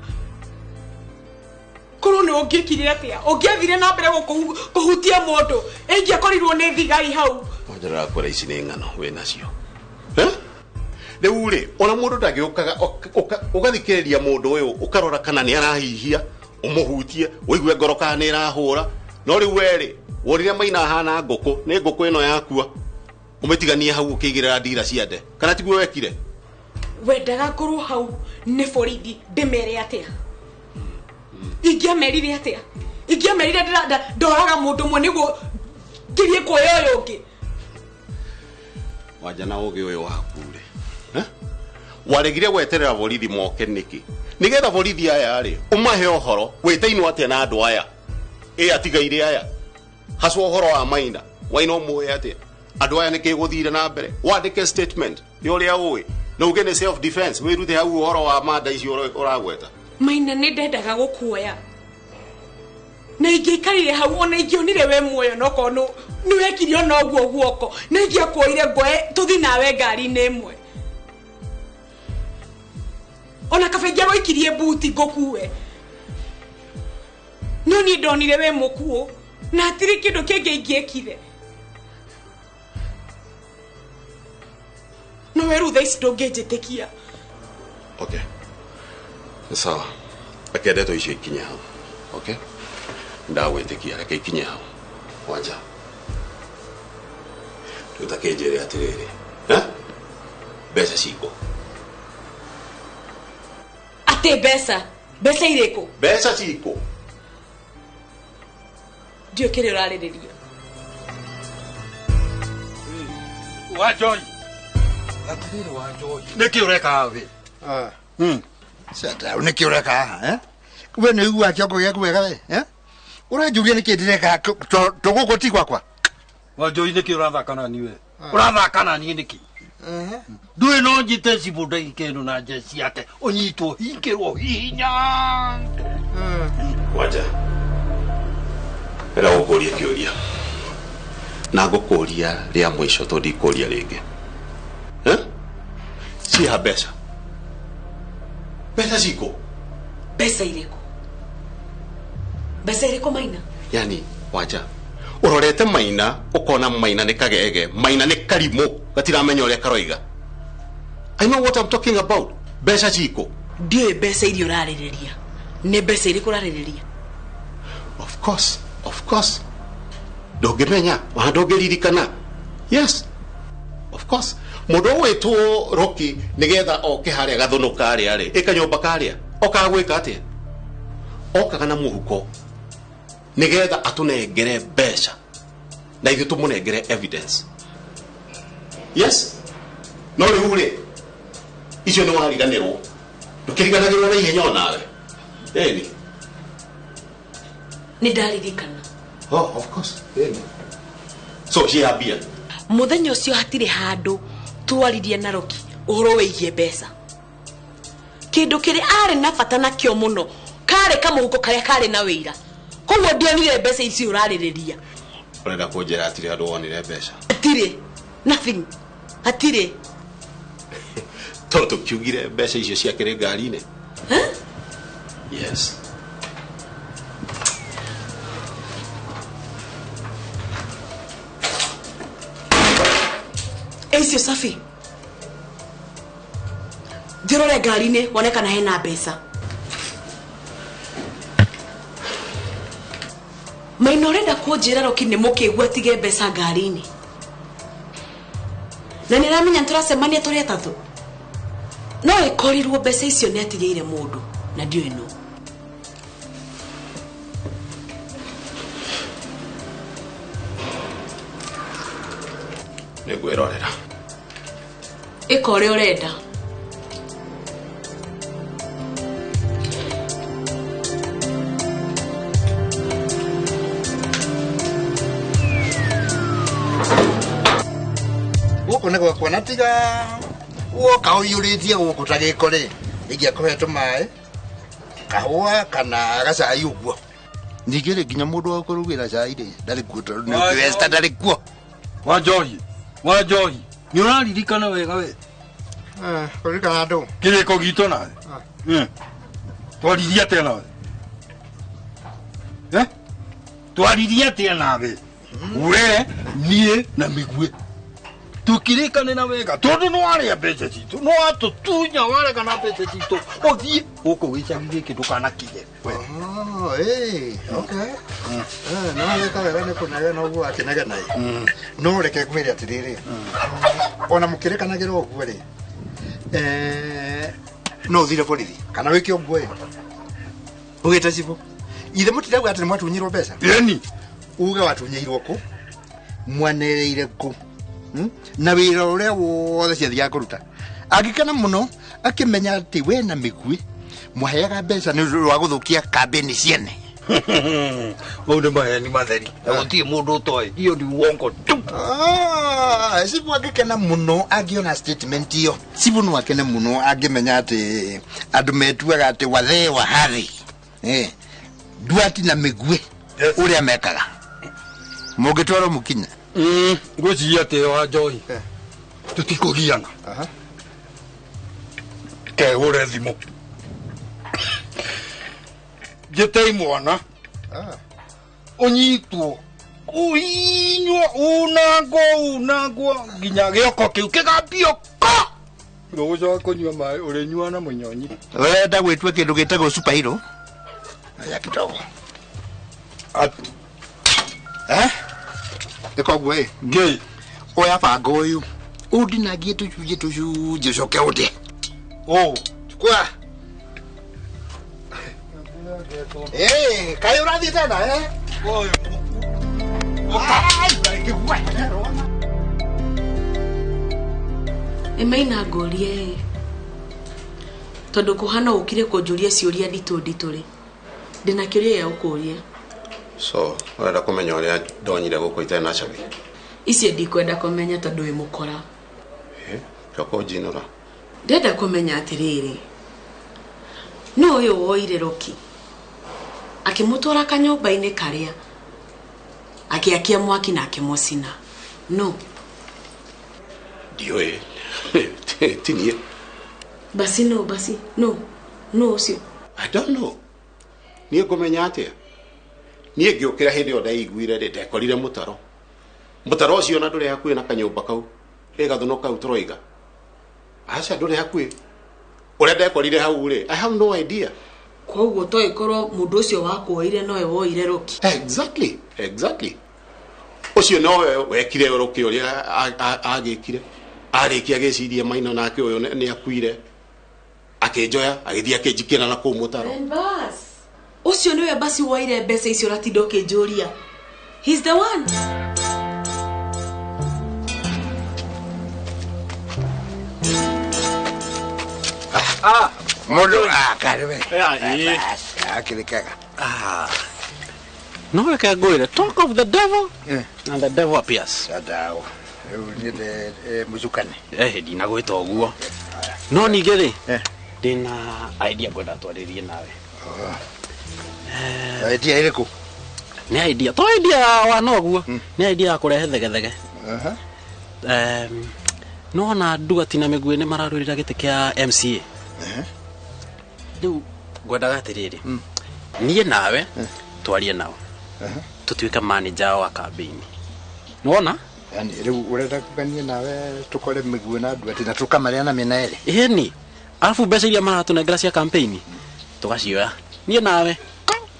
Korwo nĩwe ũngĩekire atĩa? Ũngĩathire na mbere kũhutia mũndũ, ĩngĩakorirwo nĩ thigari hau. Wanja ndĩrakwĩra ici nĩ ng'ano wĩ nacio. Rĩu rĩ, ona mũndũ ndagĩũkaga ũgathikĩrĩria mũndũ ũyũ ũkarora kana nĩ arahihia, ũmũhutie, ũigue ngoro kana nĩ ĩrahũra. No rĩu we rĩ, wonire Maina ahana ngũkũ, nĩ ngũkũ ĩno yakua. Ũmĩtiganie hau ũkĩigĩrĩra ndira cia nde. Kana tiguo wekire? Wendaga ngorwo hau nĩ borithi ndĩmere atĩa? Ingĩamerire atĩa? Ingĩamerire ndoraga mũndũ ũmwe nĩguo ngirie kuoya ũyũ ũngĩ. Wanja na ũgĩ ũyũ waku rĩ, waregire gweterera borithi moke nĩkĩ? Nĩgetha borithi aya rĩ, ũmahe ũhoro wĩtainwo atĩa na andũ aya? Ĩ atigaire aya. Hacwa ũhoro wa Maina, waina ũmũĩ atĩa? Andũ aya nĩkĩ gũthire na mbere? Wandĩke statement ya ũrĩa ũĩ. Na uge nĩ self defense, wĩrute hau ũhoro wa mada icio ũragweta. Maina nĩ ndendaga gũkuoya. Na ingĩikarire hau ona ingĩonire we muoyo nokorwo nĩ wekire ona ũguo guoko. Na ingĩakuoire ngoe tũthiĩ nawe ngari-inĩ ĩmwe. Ona kaba ingĩagũikirie mbuti ngũkue. No niĩ ndonire we mũkuũ na hatirĩ kĩndũ kĩngĩ ingĩekire. No we rĩu thaa ici ndũngĩnjĩtĩkia. Okay. Nĩ sawa. Reke ndeto icio ikinye hau. Okay? Ndagwĩtĩkia, reke ikinye hau. Wanja. Rĩu ta kĩnjĩre atĩrĩrĩ. Mbeca cikũ? Atĩ mbeca? Mbeca irĩkũ? Mbeca cikũ? Ndiũĩ kĩrĩa ũrarĩrĩria. Wanjohi. Atĩrĩrĩ Wanjohi. Nĩkĩ ũreka haha we? Shut up. Nĩkĩ ũreka haha, We nĩ ũiguaga kĩongo gĩaku wega we, Ũranjũria nĩkĩ ndĩreka to gũkũ ti gwakwa? Wanjohi nĩkĩ ũrathaka na niĩ we? Ũrathaka na niĩ nĩkĩ? Ndũĩ no njĩte cibũ ndagĩka ĩno na njeci yake ũnyitwo hingĩrwo hihinya. Wanja. Ĩra gũkũria kĩũria. Na ngũkũria rĩa mũico tondũ ndikũria rĩngĩ. Ciha mbeca. Mbeca cikũ? Mbeca irĩkũ? Mbeca irĩkũ Maina? Yani Wanja, ũrorete Maina ũkona Maina nĩ kagege, Maina nĩ karimũ gatiramenya ũrĩa karoiga. I know what I'm talking about. Mbeca cikũ? Ndiũĩ mbeca iria ũrarĩrĩria. Nĩ mbeca irĩkũ ũrarĩrĩria? Of course, of course. Ndũngĩmenya, ona ndũngĩririkana. Yes. Of course. Mũndũ ũgwĩtwo Rocky nĩgetha oke harĩa gathũnũ karĩa rĩ, ĩ kanyũmba karĩa, okaga gwĩka atĩa? Okaga na mũhuko nĩgetha atũnengere mbeca na ithuĩ tũmũnengere evidence. Yes? No rĩu rĩ, icio nĩ wariganĩrwo. Ndũkĩriganagĩrwo na ihenya onawe. Ĩni. Nĩ ndaririkana. Oh, of course. Ĩni. So, ciĩ mbia. Mũthenya ũcio hatirĩ handũ twaririe na Rocky ũhoro wĩgiĩ mbeca. Kĩndũ kĩrĩa arĩ na bata nakĩo mũno karĩ kamũhuko karĩa karĩ na wĩira. Koguo ndionire mbeca icio ũrarĩrĩria. Ũrenda kũnjĩra hatirĩ handũ wonire mbeca? Hatirĩ. Nothing. Hatirĩ. Tondũ tũkiugire mbeca icio ciakĩrĩ ngari-inĩ. Yes. Icio safi. Njĩrore ngari-inĩ wone kana hena mbeca. Maina ũrenda kũnjĩra Rocky nĩ mũkĩgu atige mbeca ngari-inĩ. Na nĩ aramenya nĩtũracemania tũrĩ atatũ. No ĩkorirwo mbeca icio nĩ atigĩire mũndũ na ndiũĩ nũ. Nĩ ngwĩrorera. Ĩka ũrĩa ũrenda. Gũkũ nĩ gwakwa na tiga woka ũiyũrĩtie gũkũ ta gĩko rĩ, ingĩakũhe tũmaĩ, kahũa kana gacai ũguo. Ningĩ rĩ nginya mũndũ wa kũrugĩra cai rĩ ndarĩ kuo tondũ nĩ ũkĩũĩ Esther ndarĩ kuo. Wanjohi, Wanjohi, nĩ ũraririkana wega we? Kũririkana ndũ? Kĩrĩko gitũ nawe. Twaririe atĩa nawe? Twaririe atĩa nawe? We, niĩ na mĩguĩ. Tukirikanĩra wega tondũ nĩ warĩa mbeca citũ, nĩ watũtunya warega na mbeca citũ, ũthiĩ gũkũ gĩcagi gĩkĩ ndũkanakinye. Okay. No wĩka wega nĩ kũnegena ũguo akĩnegena ĩ. No reke ngwĩre atĩrĩrĩ, ona mũkĩrekanagĩra ũguo rĩ, no ũthire borithi kana wĩke ũguo ĩ, ũgĩte cibũ. Ithe mũtirauga atĩ nĩ mwatunyirwo mbeca? Ĩni. Uge watunyirwo kũ, mwanereire kũ, na wĩra ũrĩa wothe ciathiaga kũruta. Angĩkena mũno akĩmenya atĩ we na mĩguĩ mwaheaga mbeca nĩ ũndũ wa gũthũkia kambĩni ciene. Mau nĩ maheni matheri na gũtirĩ mũndũ ũtoĩ, iyo ni uongo tu. Cibũ angĩkena mũno angĩona statement ĩyo. Cibũ no akene mũno angĩmenya atĩ andũ metuaga atĩ wathee wa hathi, Nduati na mĩguĩ ũrĩa mekaga. Mũngĩtwarwo mũkinya. Ngwĩciria atĩ Wanjohi tũtikũgiana. Kehũre thimũ njĩte imwana ũnyitwo ũhinywo unangwo unangwo nginya gĩoko kĩu kĩgambio ko ndũgũcoka kũnyua maĩ ũrĩnyua na mũnyonyi. Ũrenda gwĩtua kĩndũ gĩtagwo superhero? Aya kidogo. Ĩka ũguo ĩ. Ngĩ. Oya banga ũyũ ũndinangie tũcunjĩ tũcunjĩ ũcoke ũndĩe. Chukua. Kaĩ ũrathiĩ tena eh? Ĩ Maina ngũrie ĩ, tondũ kũhana ũkire kũnjũria ciũria nditũ nditũ rĩ, ndĩna kĩũria gĩa gũkũria. So, ũrenda kũmenya ũrĩa ndonyire gũkũ itarĩ na cabi? Icio ndikwenda kũmenya tondũ wĩ mũkora. Coka ũnjinũra. Ndĩrenda kũmenya atĩrĩrĩ, nũ ũyũ woire Roki akĩmũtwara kanyũmba-inĩ karĩa akĩakia mwaki na akĩmũcina? No. Ndiũĩ. Ti niĩ. Basi no, basi no. No ũcio. I don't know. Niĩ ngũmenya atĩa? Niĩ ngĩũkĩra hĩndĩ ĩyo ndaiguire rĩ, ndekorire mũtaro. Mũtaro ũcio ona ndũrĩ hakuhĩ na kanyũmba kau. Ĩ gathũnũ kau tũroiga. Aca ndũrĩ hakuhĩ. Ũrĩa ndekorire hau rĩ, I have no idea. Koguo to ĩkorwo mũndũ ũcio wakuoire nowe woire Roki. Exactly, exactly. Ũcio nowe wekire Roki ũrĩa agĩkire. Arĩkia agĩciria Maina nake ũyũ nĩ akuire. Akĩnjoya, agĩthiĩ akĩnjikĩra na kũu mũtaro. Bas. Ũcio nĩwe basi woire mbeca icio ũratinda ũkĩnjũria. He's the one. Mũndũ akarĩwe. Akĩrĩ kega. No reke ngwĩre, talk of the devil and the devil appears. Ndawa. Rĩu niĩ mũcukane. Ndinagwĩta ũguo. No ningĩ rĩ, ndĩna idea ngwenda twarĩrie nawe. Idea ĩrĩkũ? Nĩ idea, to idea wa noguo, nĩ idea ya kũrehe thegethege. Nĩwona Nduati na Mĩguĩ nĩ mararũĩrĩra gĩtĩ kĩa MCA. Rĩu ngwendaga atĩrĩrĩ, niĩ nawe twarie nao, tũtuĩke manager wa campaign. Nĩwona? Yani rĩu ũrenda kũgania nawe tũkore Mĩguĩ na Nduati na tũkamarĩa na mĩena ĩrĩ? Ĩni. Arabu mbeca iria maratũnengera cia campaign tũgacioya. Niĩ nawe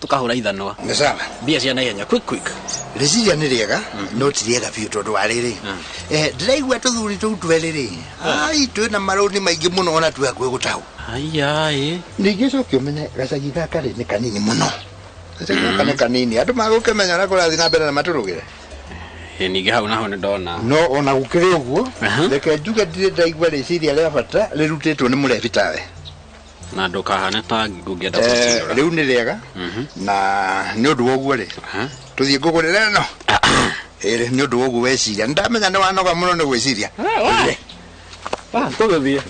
tũkahũra ithanwa. Nĩ sawa. Mbia cia naihenya quick quick. Rĩciria nĩ rĩega no ti rĩega biũ tondũ wa rĩrĩ, ndĩraigua tũthuri tũu twerĩ rĩ, ai twĩna marũni maingĩ mũno ona twĩ hakuhĩ gũtahwo. Aya ĩ. Ningĩ ũcoke ũmenye gacagi gaka rĩ nĩ kanini mũno. Gacagi gaka nĩ kanini, andũ magũkĩmenya ũrĩa kũrathiĩ na mbere na matũrũgĩre. Ningĩ hau naho nĩ ndona. No ona gũkĩrĩ ũguo, reke njuge ndirĩ ndaigua rĩciria rĩa bata rĩrutĩtwo nĩ mũrebi tawe. Na ndũkahane ta ngũngĩenda kũcindũra. Rĩu nĩ rĩega na nĩ ũndũ wa ũguo rĩ, tũthiĩ ngũgũrĩre ĩno. Ĩrĩ nĩ ũndũ wa ũguo weciria. Nĩndamenya nĩ wanoga mũno nĩ gwĩciria. Tũgĩthiĩ.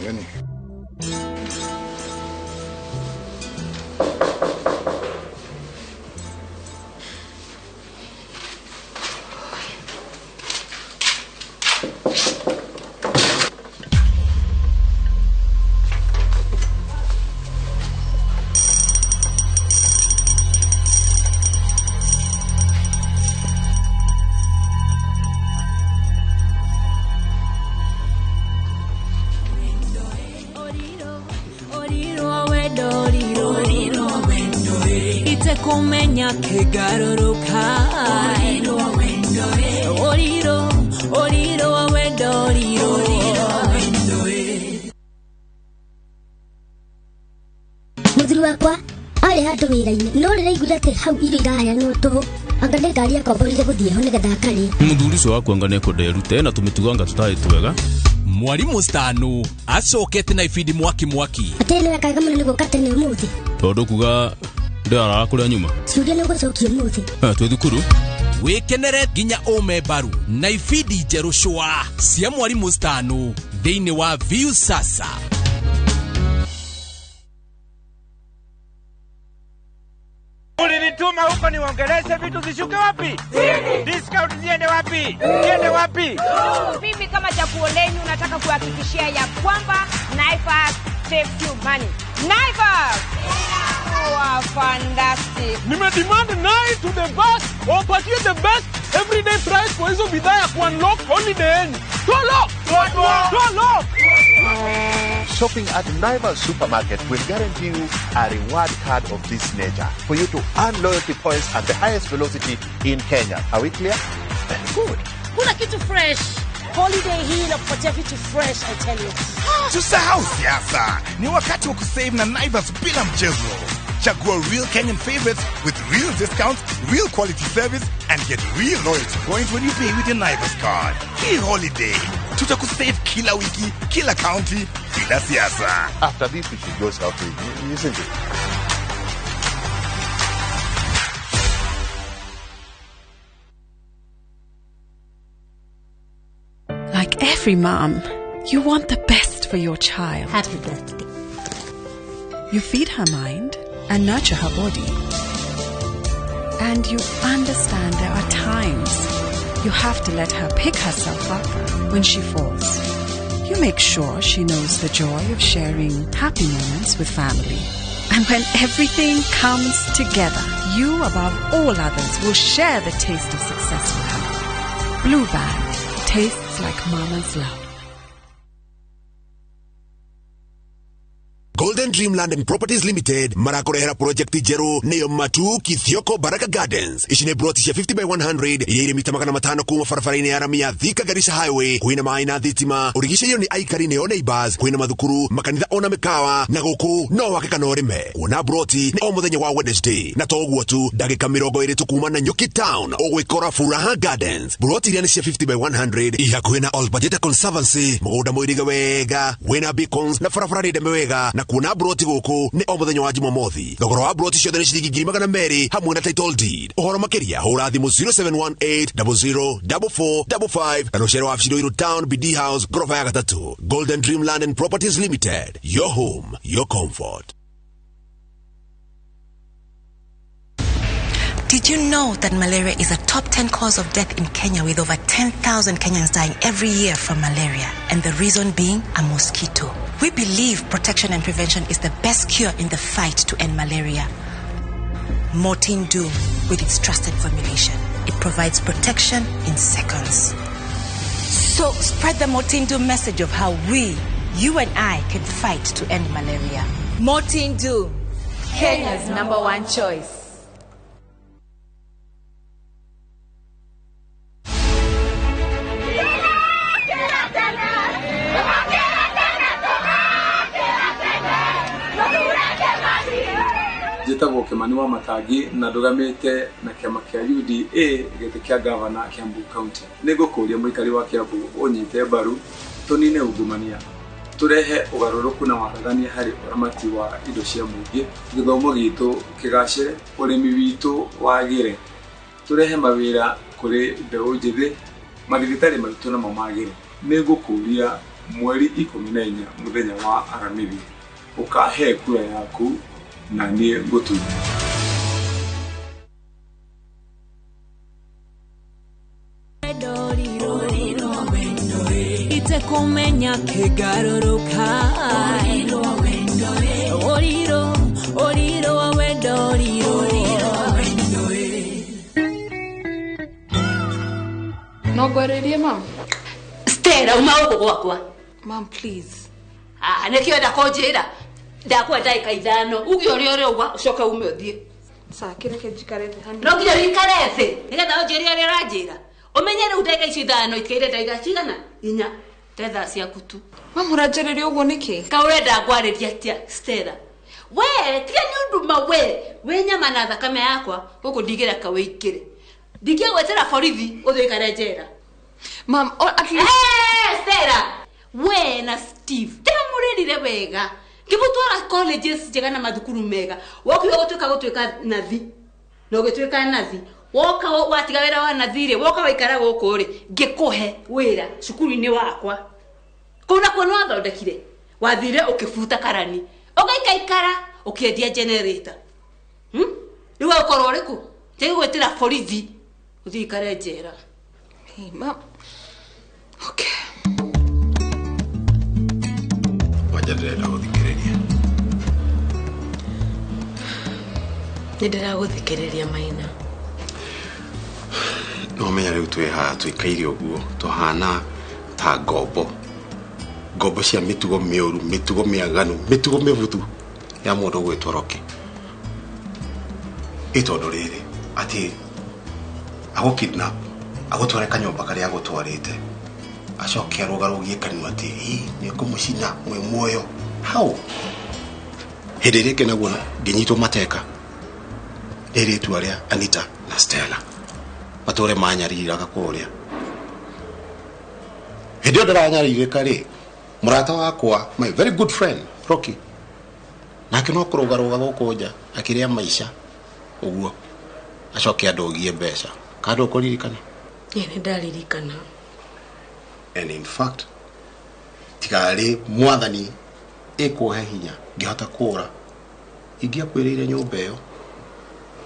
Itekumenya kigarũrũka oriro oriro wendo oriro. Mũthuri wakwa arĩ handũ wĩra-inĩ no rĩraiguire atĩ hau irio iraheanwo tũhũ anga nĩ ngari akomborire gũthiĩ ho nĩgetha akarĩe. Mũthuri ũcio wakwa anga nĩekwenda erute na tũmĩtugo anga tũtarĩ twega. Mwarimu Stano acokete na ibindi mwaki mwaki. Atĩ nĩ wekaga mũno nĩ gũka tene ũmũthĩ. Tondũ kuga ndĩraraga kũrĩa nyuma. Ciũria nĩ ũgũcokia ũmũthĩ. Twĩ thukuru. Wĩkenere nginya ũme mbaru na ibindi njerũ cwa cia Mwarimu Stano thĩinĩ wa Viusasa. Ulinituma huko niongeleshe vitu zishuke wapi? Chini. Discount ziende wapi? Ziende wapi? Mimi kama chaguo lenyu nataka kuhakikishia ya kwamba Naivas saves you money. Naivas! Wow, fantastic. Nime demand 9 to the best. Wapatie the best everyday price kwa hizo bidhaa ya kuunlock holiday end. Tolo! Tolo! Shopping at Naivas Supermarket will guarantee you a reward card of this nature for you to earn loyalty points at the highest velocity in Kenya. Are we clear? Very good. Kuna kitu fresh. Holiday hii inakupatia vitu fresh, I tell you. Tusahau siasa. Ni wakati wa kusave na Naivas bila mchezo. Chagua real Kenyan favorites with real discounts, real quality service, and get real loyalty points when you pay with your Naivas card. Hii holiday, tutakusave kila wiki, kila county, bila siasa. After this, we should go shopping, isn't it? Like every mom, you want the best for your child. Happy birthday. You feed her mind and nurture her body. And you understand there are times you have to let her pick herself up when she falls. You make sure she knows the joy of sharing happy moments with family. And when everything comes together, you above all others will share the taste of success with her. Blue Band tastes like mama's love. Golden Dreamland and Properties Limited marakorehera project njeru niyo Matu Kithioko Baraka Gardens. Ici nĩ plot cia 50 by 100 iria irĩ mita 500 kuma barabara-inĩ ya rami ya Thika Garissa Highway. Kwĩna maĩ na thitima, ũrigicĩirio nĩ aikari nĩo neighbors, kwĩna mathukuru, makanitha ona mĩkawa, na gũkũ no wake kana ũrĩme. Kuona broti nĩ o mũthenya wa Wednesday, na to ũguo tu, ndagĩka 20 tu kuma na Nyuki Town ũgwĩkora Furaha Gardens. Broti iria nĩ cia 50 by 100 i hakuhĩ na Olbajeta Conservancy, mũgũnda mũirige wega wĩna beacons na barabara ndeme wega, na kuona broti gũkũ nĩ o mũthenya wa Jumamothi. Thogora wa broti ciothe nĩ ciringi 200,000 hamwe na title deed. Ũhoro makĩria hũra thimũ 0718 00 4455 na rũcere wa wabici Ruiru Town, BD House, ghorofa ya 3. Golden Dreamland and Properties Limited, your home, your comfort. Did you know that malaria is a top 10 cause of death in Kenya, with over 10,000 Kenyans dying every year from malaria, and the reason being a mosquito? We believe protection and prevention is the best cure in the fight to end malaria. Mortein Doom, with its trusted formulation, it provides protection in seconds. So spread the Mortein Doom message of how we, you and I, can fight to end malaria. Mortein Doom, Kenya's #1 choice. Njĩtagwo Kimani wa Matangi na ndũgamĩte na kĩama kĩa UDA gĩtĩ kĩa gavana Kiambu County. Nĩngũkũria mũikari wa Kiambu ũnyite mbaru tũnine ungumania, tũrehe ũgarũrũku na waragania harĩ ũramati wa indo cia mũingĩ, gĩthomo gitũ kĩgacĩre, ũrĩmi witũ wagĩre, Tũrehe mawĩra kũrĩ mbeũ njĩthĩ, mathibitarĩ maitũ namo magĩre. Nĩngũkũria mweri 14 mũthenya wa Aramithi ũkahe kura yaku na niĩ ngũtume. Itekumenya kigarũrũka oriro oriro wa wendo oriro. No ngwarĩrie mam. Stella uma gũkũ gwakwa. Mam please. Ah, nĩkĩo enda kũnjĩra ndakwa ndagĩka 5 uge ũrĩa ũrauga ũcoke ume ũthiĩ. Sawa, kĩreke njikare thĩ hanini. No nginya ũikare thĩ nĩgetha ũnjĩre ũrĩa ũranjĩra. Ũmenye rĩu ndagĩka icio 5 ikaire ndagĩka cigana? 4 te thaa ciaku tu. Mam ũranjarĩria ũguo nĩkĩ? Ka ũrenda ngwarĩria atĩa Stella? We tiga nĩ ũndũ ma we wĩ nyama na thakame yakwa gũkũ ndigĩreka wĩingĩre. Ndingĩgwetera borithi ũthiĩ ũikare njera. Mam, at least... Hey, Stella! We na Steve ndĩramũrĩrire wega ngĩmũtwara colleges njega na mathukuru mega wokiuga gũtuĩka nathi na ũgĩtuĩka nathi woka watiga wĩra wa nathi rĩ woka waikara gũkũ rĩ ngĩkũhe wĩra cukuru-inĩ wakwa kũu nakuo nĩ wathondekire wathire ũkĩbuta karani ũgaikaikara ũkĩendia generator rĩu ũkorwo ũrĩkũ njagĩgwĩtĩra borithi ũthiĩ ũikare njera. Hey, mam. Okay. Wanja ndĩrenda gũthikĩrĩria. Nĩ ndĩragũthikĩrĩria Maina. No menya rĩu twĩ haha tũikaire ũguo tũhana ta ngombo. Ngombo cia mĩtugo mĩũru, mĩtugo mĩaganu, mĩtugo mĩbuthu ya mũndũ ũgwĩtwo Rocky. Ĩ tondũ rĩrĩ atĩ agũ kidnap agũtware kanyũmba karĩa agũtwarĩte acoke arũgarũgie kanua atĩ ĩ nĩ ngũmũcina mwĩ muoyo hau. Hĩndĩ ĩrĩa ĩngĩ naguo ngĩnyitwo mateka nĩ airĩtu arĩa Anita na Stella matũre manyariraga kũrĩa. Hĩndĩ ĩyo ndĩranyarirĩka rĩ mũrata wakwa my very good friend Rocky nake no kũrũgarũga gũkũ nja akĩrĩa maica ũguo acoke andũgie mbeca kandũ ũkũririkana. Ĩ nĩ ndaririkana. And in fact tigarĩ mwathani ĩkũhe hinya ngĩhota kũra ingĩakwĩrĩire nyũmba ĩyo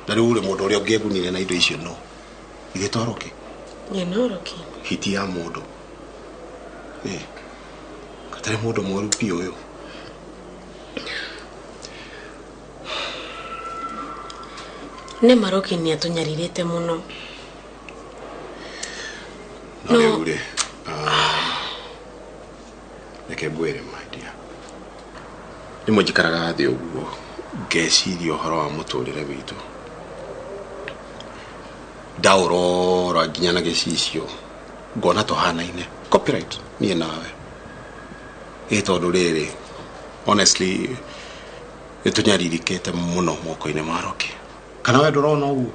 na rĩu rĩ mũndũ ũrĩa ũngĩegunire na indo icio no ithe to Rocky. Ĩ no Rocky. Hiti ya mũndũ ĩ gatarĩ mũndũ mũru biũ ũyũ. Nĩ ma Rocky nĩ atũnyarirĩte mũno. No rĩu rĩ reke ngwĩre my dear rĩmwe njikaraga thĩ ũguo ngeciria ũhoro wa mũtũrĩre witũ ndaũrora nginya na gĩcicio ngona tũhanaine copyright niĩ nawe ĩ tondũ rĩrĩ honestly nĩ tũnyarirĩkĩte mũno moko-inĩ ma Rocky. Kana we ndũrona ũguo?